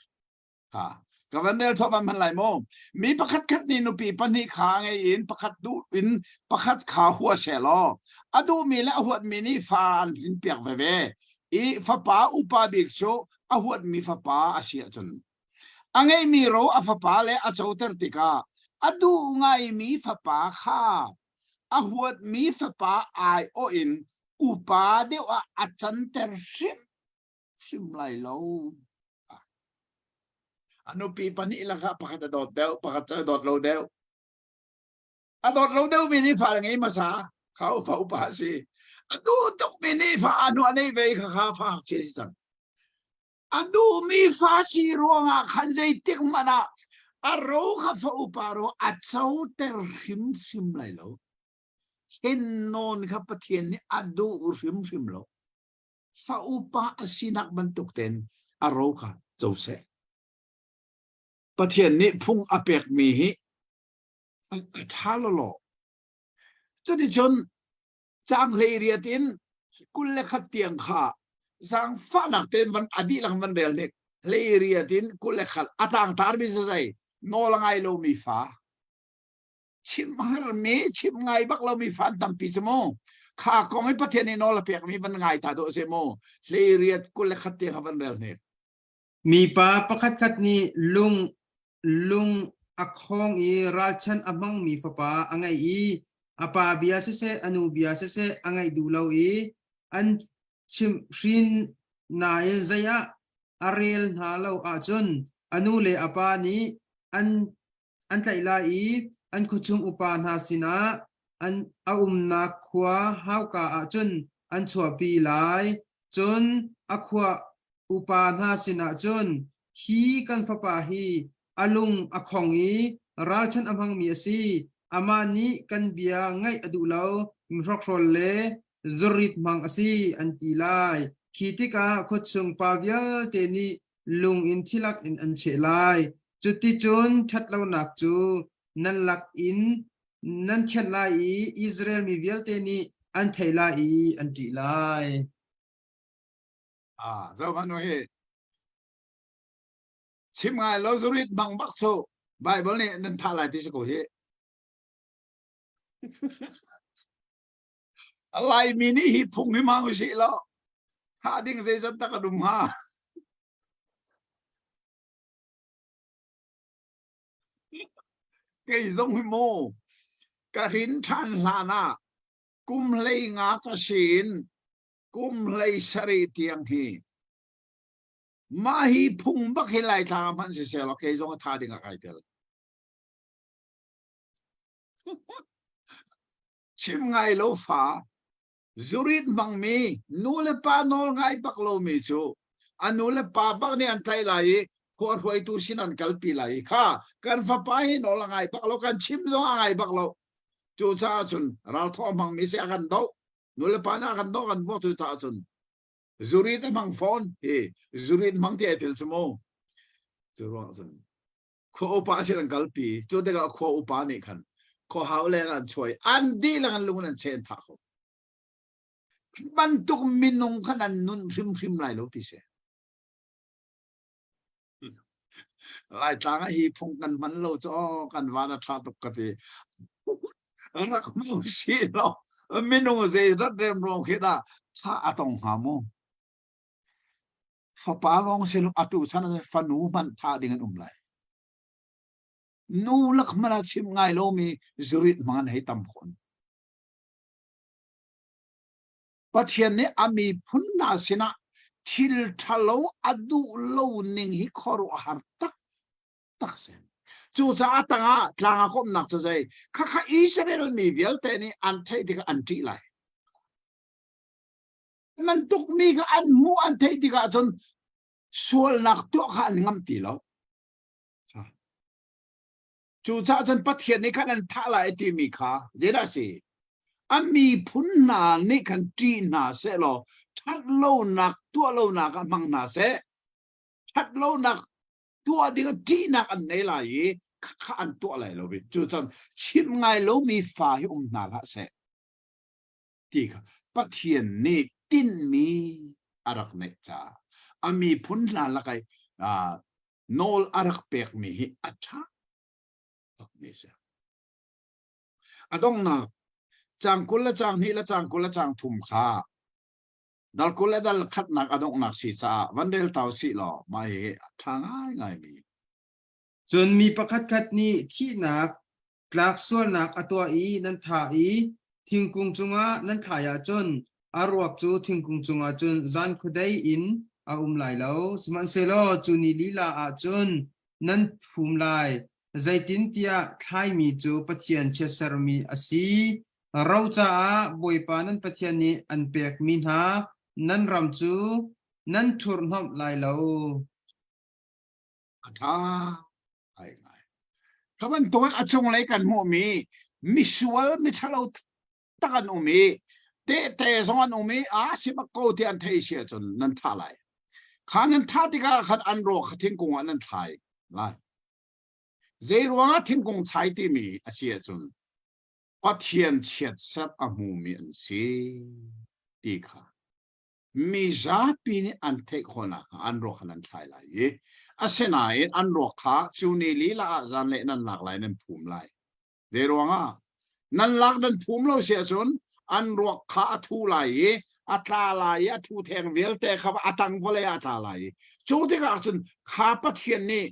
kha ka van rel thawh hman lai maw? Mi pakhat khat nih nupi pahnih kha ngei in pakhat duh in pakhat kha hua seh law a duhmi le a huatmi nih fa an hrin piak veve. I fapa upa bik cu a huatmi fapa a si ahcun a ngeihmi ro a fapa le a coter tikah a duh ngaimi fapa kha a huatmi fapa aiawh in upa deuh ah a canter hrimhrim lai lo. A nupi pahnih lakah pakhat a dawt deuh, pakhat cu a dawt lo deuh. A dawt lo deuhmi nih fa a ngei hmasa, kha fa upa a si. A duh tukmi nih fa a hnu a neih ve i khakha fa ngakchia si cang. A duhmi fa si ruangah khan zeitik hmanh ah a ro kha fa upa ro a coter hrimhrim lai lo. Thlennawn kha Pathian nih a duh hrimhrim lo. Fa upa a sinak bantuk tein a ro kha co seh. Pathian nih phung a pekmi hi a ṭha lawlaw. Cuticun caang 18 in 21 tiang kha zaangfahnak tein van a dihlak van rel hnik. 18 in 21 a tlangtarmi zazai nawl a ngai lomi fa chim harmi chim ngai bak lomi fa an tampi cu mu kha kong i Pathian nih nawl a pekmi van ngai ta dawh se mu 18 21 tiang kha van rel hnik. Mipa pakhatkhat nih lung lung a khawng i ralchanh a hmangmi fapa a ngeih i a pa bia siseh a nu bia siseh a ngaih duh lo i an chimhhrin nain zei ah a rel hna lo ahcun a nu le a pa nih an an tlaih lai i an khuachung upa hna sinah an a umnak khua hauka ah cun an chuahpi lai. Cun a khua upa hna sinah cun, Hi kan fapa hi a lung a khong i ralchanh a hmangmi a si. Amah nih kan bia ngaih a duh lo, mihrokhrawl le zurit hmang a si, an ti lai. Khi tikah khuachung pa vialte nih lung in thilak in an cheh lai. Cuticun ṭhatlonak cu nan lak in nan thianh lai i Israel mi vialte nih an theih lai i an ṭih lai. Ah, zohhmanh u hi. Chim ngai lo zurit hmang bak cu Bible nih nan thah lai ti si ko hi. Laimi nih hi phung hi hmang usih law thah ding zeizat dah kan um hnga? Kei zong hi mu ka hrin ṭhan hlan ah kum 15 ka si in kum 17 tiang hi mah hi phung bak hi Laitlang ah hman siseh law kei zong a tha ding ah kai tel. Chim ngai lo fa zurit hmangmi nu le pa nawl ngai bak lomi cu a nu le pa bak nih an tlaih lai i khua hruaitu sin an kalpi lai i kha kan fapa hi nawl a ngai bak lo kan chim zong a ngai bak lo cucaah cun ralthawh hmangmi si a kan doh nu le pa nih a kan doh kan vuak cucaah cun zurit a hmang fawn hi zurit hmang ti ai tel cu mu cu ruang cun khua upa sin an kalpi cu tikah khua upa nih khan khua hau leng an chuai an dihlak an lung an chen thah ko bantuk minung khan an nun hrimhrim lai lo ti si Laitlang ah hi phung kan hman lo cu kan van a ṭha tuk ka ti rak hmu si lo minung zei rat remruam khi dah thah a tong hnga mu Fapa lawng si lo atu chan ah fanu hmanh thah ding an um lai. Nu lak hmanh ah chim ngai lomi zurit hmang an hei tam khun. Pathian nih a miphun hna sinah thil ṭhalo a duh lo ning hi khuaruahhar taktak si. Cucaah tangah tlang a komhnak cu zei? Khakha Israel mi vialte nih an theih tikah an ṭih lai. Bantuk mi kha an hmuh an theih tikah cun sualnak tuah kha an ngam ti lo. Cucaah cun Pathian nih khan an thah lai timi kha zeidah a si? A miphun hna nih khan ṭih hna seh law ṭhatlonak tuah lonak ah hmang hna seh. Ṭhatlonak tuah ding ah ṭihnak an nei lai i kha an tuah lai lo. Cucun chimh ngai lomi fa hi um hna hlah seh. Ti kha Pathian nih tinhmi a rak neih caah a miphun hna lakah nawl a rak pekmi hi a ṭha tukmi a si. A donghnak caang 20 le caang 2 le caang 20 le caang 3 kha Dal 20 le dal khatnak a donghnak si caah van rel tau sih law mah hi a ṭha ngaingaimi. Cun mi pakhatkhat nih thihnak tlak sualnak a tuah i nan thah i thingkung cungah nan thlai ahcun a ruak cu thingkung cungah cun zan khuadei in a um lai lo. Sihmanhsehlaw cu ni lila ah cun nan phum lai. Zeitintiah thlaimi cu Pathian chiatsermi a si. Ro caah Bawipa nan Pathian nih an pekmi hna nan ram cu nan thurhhnawmh lai lo. A ṭha ngai ngai. Kha bantuk a cunglei kan hmuhmi misual miṭhalo tak an um i tehte zong an um i a si bak ko ti an theih si ahcun nan thah lai. Kha nan thah tikah khan an ruak kha thingkung ah nan thlai lai. Zei ruangah thingkung thlai timi a si ahcun Pathian chiatserh a hmumi an si ti kha mizapi nih an theih khawh nakhnga an ruak kha nan thlai lai i asinain an ruak kha cu ni lila ah zanlei nan lak lai nan phum lai. Zei ruangah? Nan lak nan phum lo si ahcun an ruak kha a thu lai i a tla lai i a thu theng vialte kha a tang vawlei ah a tla lai i cu tikah cun kha Pathian nih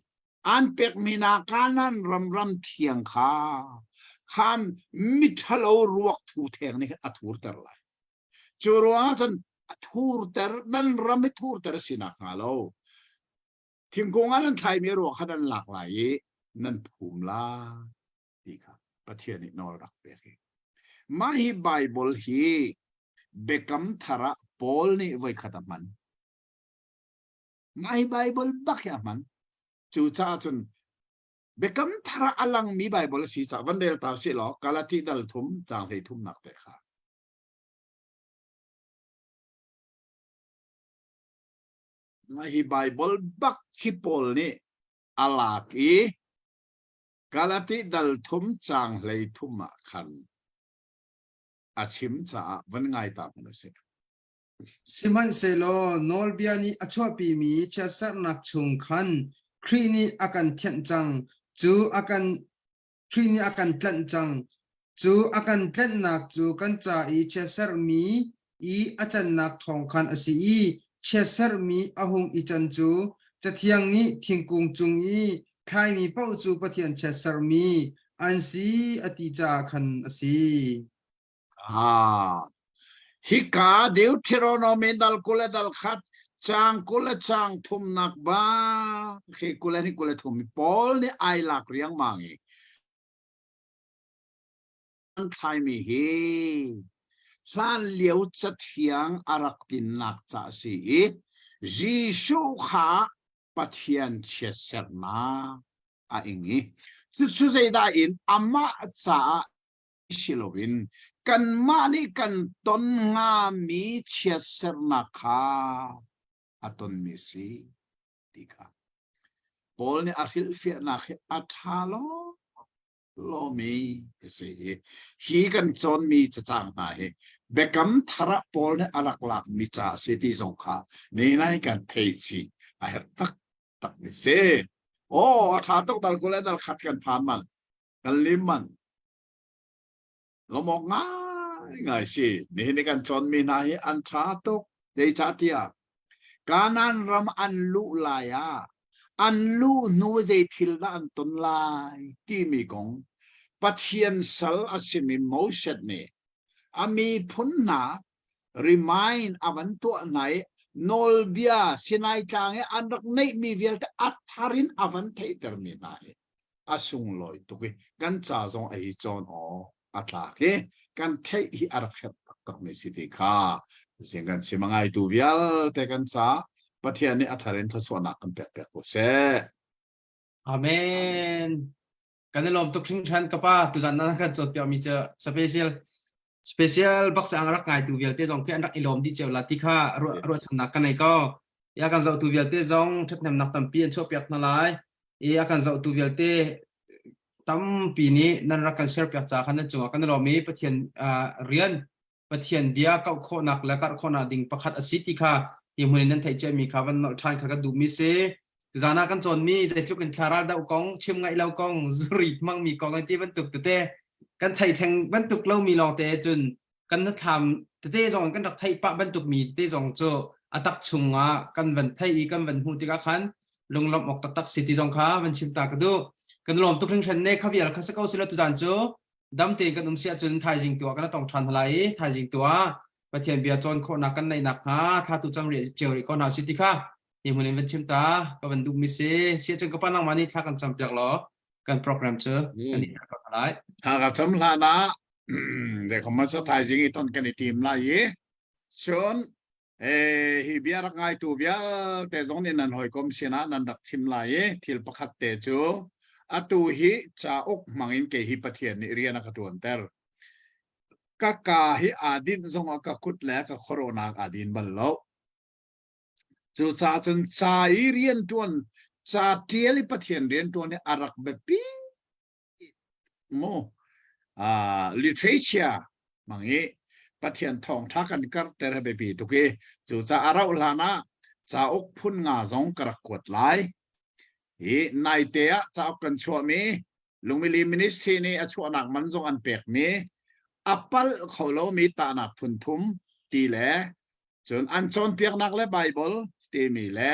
an pekmi hna Kanaan ram ram thiang kha khan miṭhalo ruak thu theng nih a thurter lai. Cu ruangah cun a thurter nan ram i thurter a si nakhnga lo thingkung ah nan thlaimi ruak kha nan lak lai i nan phum lai ti kha Pathian nih nawl rak pek hi. Mah hi Baibal hi Biakam Thar ah Paul nih voikhat a hman. Mah hi Baibal bak hi a hman. Cucaah cun Biakam Thar ah a langmi Baibal a si caah van rel ta sih law Galati dal thum caang hlei thumnak te kha. Hi Baibal bak hi Paul nih a lak i Galati dal thum caang hlei thum ah khan a chim caah van ngai ta hmanh usih. Sihmanhsehlaw nawlbia nih a chuahpimi chiatserhnak chung khan Khrih nih a kan thianh cang. Cu a kan Khrih nih a kan tlanh cang. Cu a kan tlanhnak cu kan ca i chiatserhmi i a cannak thawng khan a si i chiatserhmi a hung i can cu Cathiang nih thingkung cung i thlaimi paoh cu Pathian chiatserhmi an si a ti caah khan a si. Ah, hika Deuteronomy dal 20 le dal khat caang 20 le caang thumnak ba khi 20 le ni 20 le thum Paul nih ai lak riangmang i an thlaimi hi hlan lio cathiang a rak tinnak ca a si i Jesuh kha Pathian chiatserhnak a ing i cucu zeidah in amah caah si loin kanmah nih kan ton hngami chiatserhnak kha a tonmi a si ti kha Paul nih a hrilhfiahnak hi a ṭha law lawmi a si i hi kan cawnmi cacang hna hi biakam thar ah Paul nih a rak lakmi ca a si ti zong kha nihin kan theih chih a herh taktak mi si. Aw a ṭha tuk dal 20 le dal khat kan phan man kan lim man lawmawk ngaingai si nihin i kan cawnmi hna hi an ṭha tuk zeicahtiah Kanaan ram an luh lai ah an luh hnu zei thil dah an ton lai timi kong Pathian sal a simi Moses nih a miphun hna remind a van tuah hna i nawlbia Sinai tlang i an rak neihmi vialte a thar in a van theihtermi hna hi a sunglawi tuk i kan ca zong a hi cawn aw a tlak i kan theih hi a rak herh taktak mi si ti kha zing kan chim a ngaitu vialte kan ca Pathian nih a thar in thluachuahnak kan pek piak ko seh. Amen. Kan i lawm tuk hringhran ka pa tuzan na kan cawnpiak mi cu special special bak sang rak ngaitu vialte zong khi an rak i lawm dih cio la ti kha ruahchannak ka nei ko. Ya kan zohtu vialte zong ṭhathnemnak tampi an chuahpiak hna lai. I a kan zohtu vialte tampi nih nan rak kan share piak ca khan nan cungah kan i lawm i Pathian rian Pathian bia kauh khawhnak le karh khawhnak ding pakhat a si ti kha hi hmun in nan theih ciami kha van nolh ṭhan kha kan duhmi si. Tuzaan ah kan cawnmi zeitluk in thla ral doh kong, chim ngaih lo kong, zuri hmangmi kong an ti bantuk tete kan theih theng bantuk lomi lawngte cun. Kan hnathlam tete zong kan rak theih pah bantuk mi te zong cu a tak chungah kan van theih i kan van hmuh tikah khan lunglawmh awk taktak si ti zong kha van chim ta ka duh. Kan lawm tuk hringhran ne kha vial kha si ko sila tuzan cu dam tein kan um si ahcun thaizing tu ah kan tong ṭhan lai i thaizing tu ah Pathian bia cawn khawhnak kan neih nak hnga thla tu cam ri cio rih ko hna si ti kha hi hmun in van chim ta ka van duh mi si si ahcun ka pa nangmah nih thla kan cam piak law kan program cu kan i ko lai. Thla ka cam hlan ah le khoma sa thaizing i ton kan i tim lai i cun hi bia rak ngaitu vialte zong nih nan hawikom sinah nan rak chim lai i thil pakhat te cu atu hi cauk hmang in kei hi Pathian nih rian a ka ṭuanter. Ka ka hi aa dinh zongah ka kut le ka khuaruahnak aa din bal lo. Cucaah cun ca i rianṭuan, ca ṭial i Pathian rianṭuan hi a rak biapi mu. Uh, literature mang i Pathian thawngṭha kan karhter hi biapi tuk i cucaah a rauh hlan ah cauk phun nga zong ka rak kuat lai. Hi naite ah cauk kan chuahmi Lungmili Ministry nih a chuahnak man zong an pekmi a palh kho lomi tahnak phun thum ti le Cun an cawnpiaknak le Baibal timi le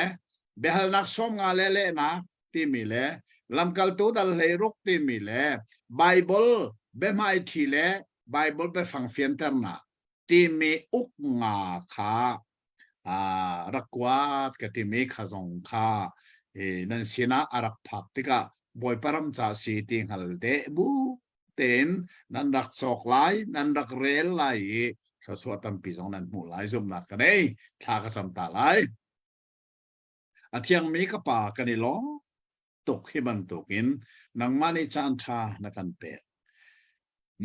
biahalnak 50 le lehnak timi le lamkaltu dal 16 timi le Baibal biahmaiṭhi le Baibal biafang fianternak timi uk nga kha rak kuat ka timi kha zong kha nan sinah a rak phak tikah Bawipa ram ca si ti hngal deh bu tein nan rak cawk lai, nan rak rel lai i thluachuah tampi zong nan hmuh lai zumhnak ka nei. Thla ka cam ta lai. A thiangmi ka pa kan i lawm tuk hi bantukin nangmah nih caan ṭha na kan pek.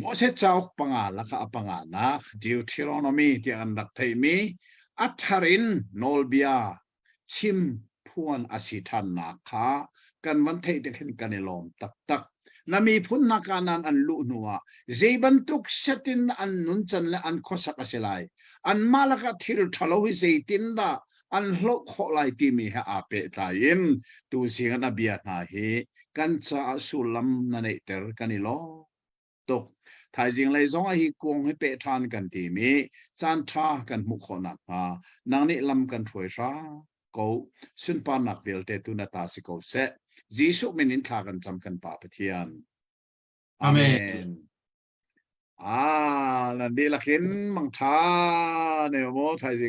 Moses cauk panga lakah a panganak Deuteronomy tiah an rak theihmi a thar in nawlbia chim phuan a si ṭhannak kha kan van theih tik hin kan i lawm taktak. Na miphun hna Kanaan an luh hnuah zei bantuk set in an nuncan le an khuasak a si lai. Anmah lakah thil ṭhalo hi zeitindah an hloh khawh lai timi he aa pehtlai in tuzing ah na bia hna hi kan caah sullam na neihter kan i lawm tuk. Thaizing lei zong ah hi kuang hi peh ṭhan kan tim i caan ṭha kan hmuh khawh nakhnga nang nih lam kan hruai hram ko. Sunparnak vialte tu na ta si ko seh. Jesuh min in thla kan cam kan Pa Pathian. Amen. Amen. Ah, nan dihlak in mangṭha ne mu thaizing.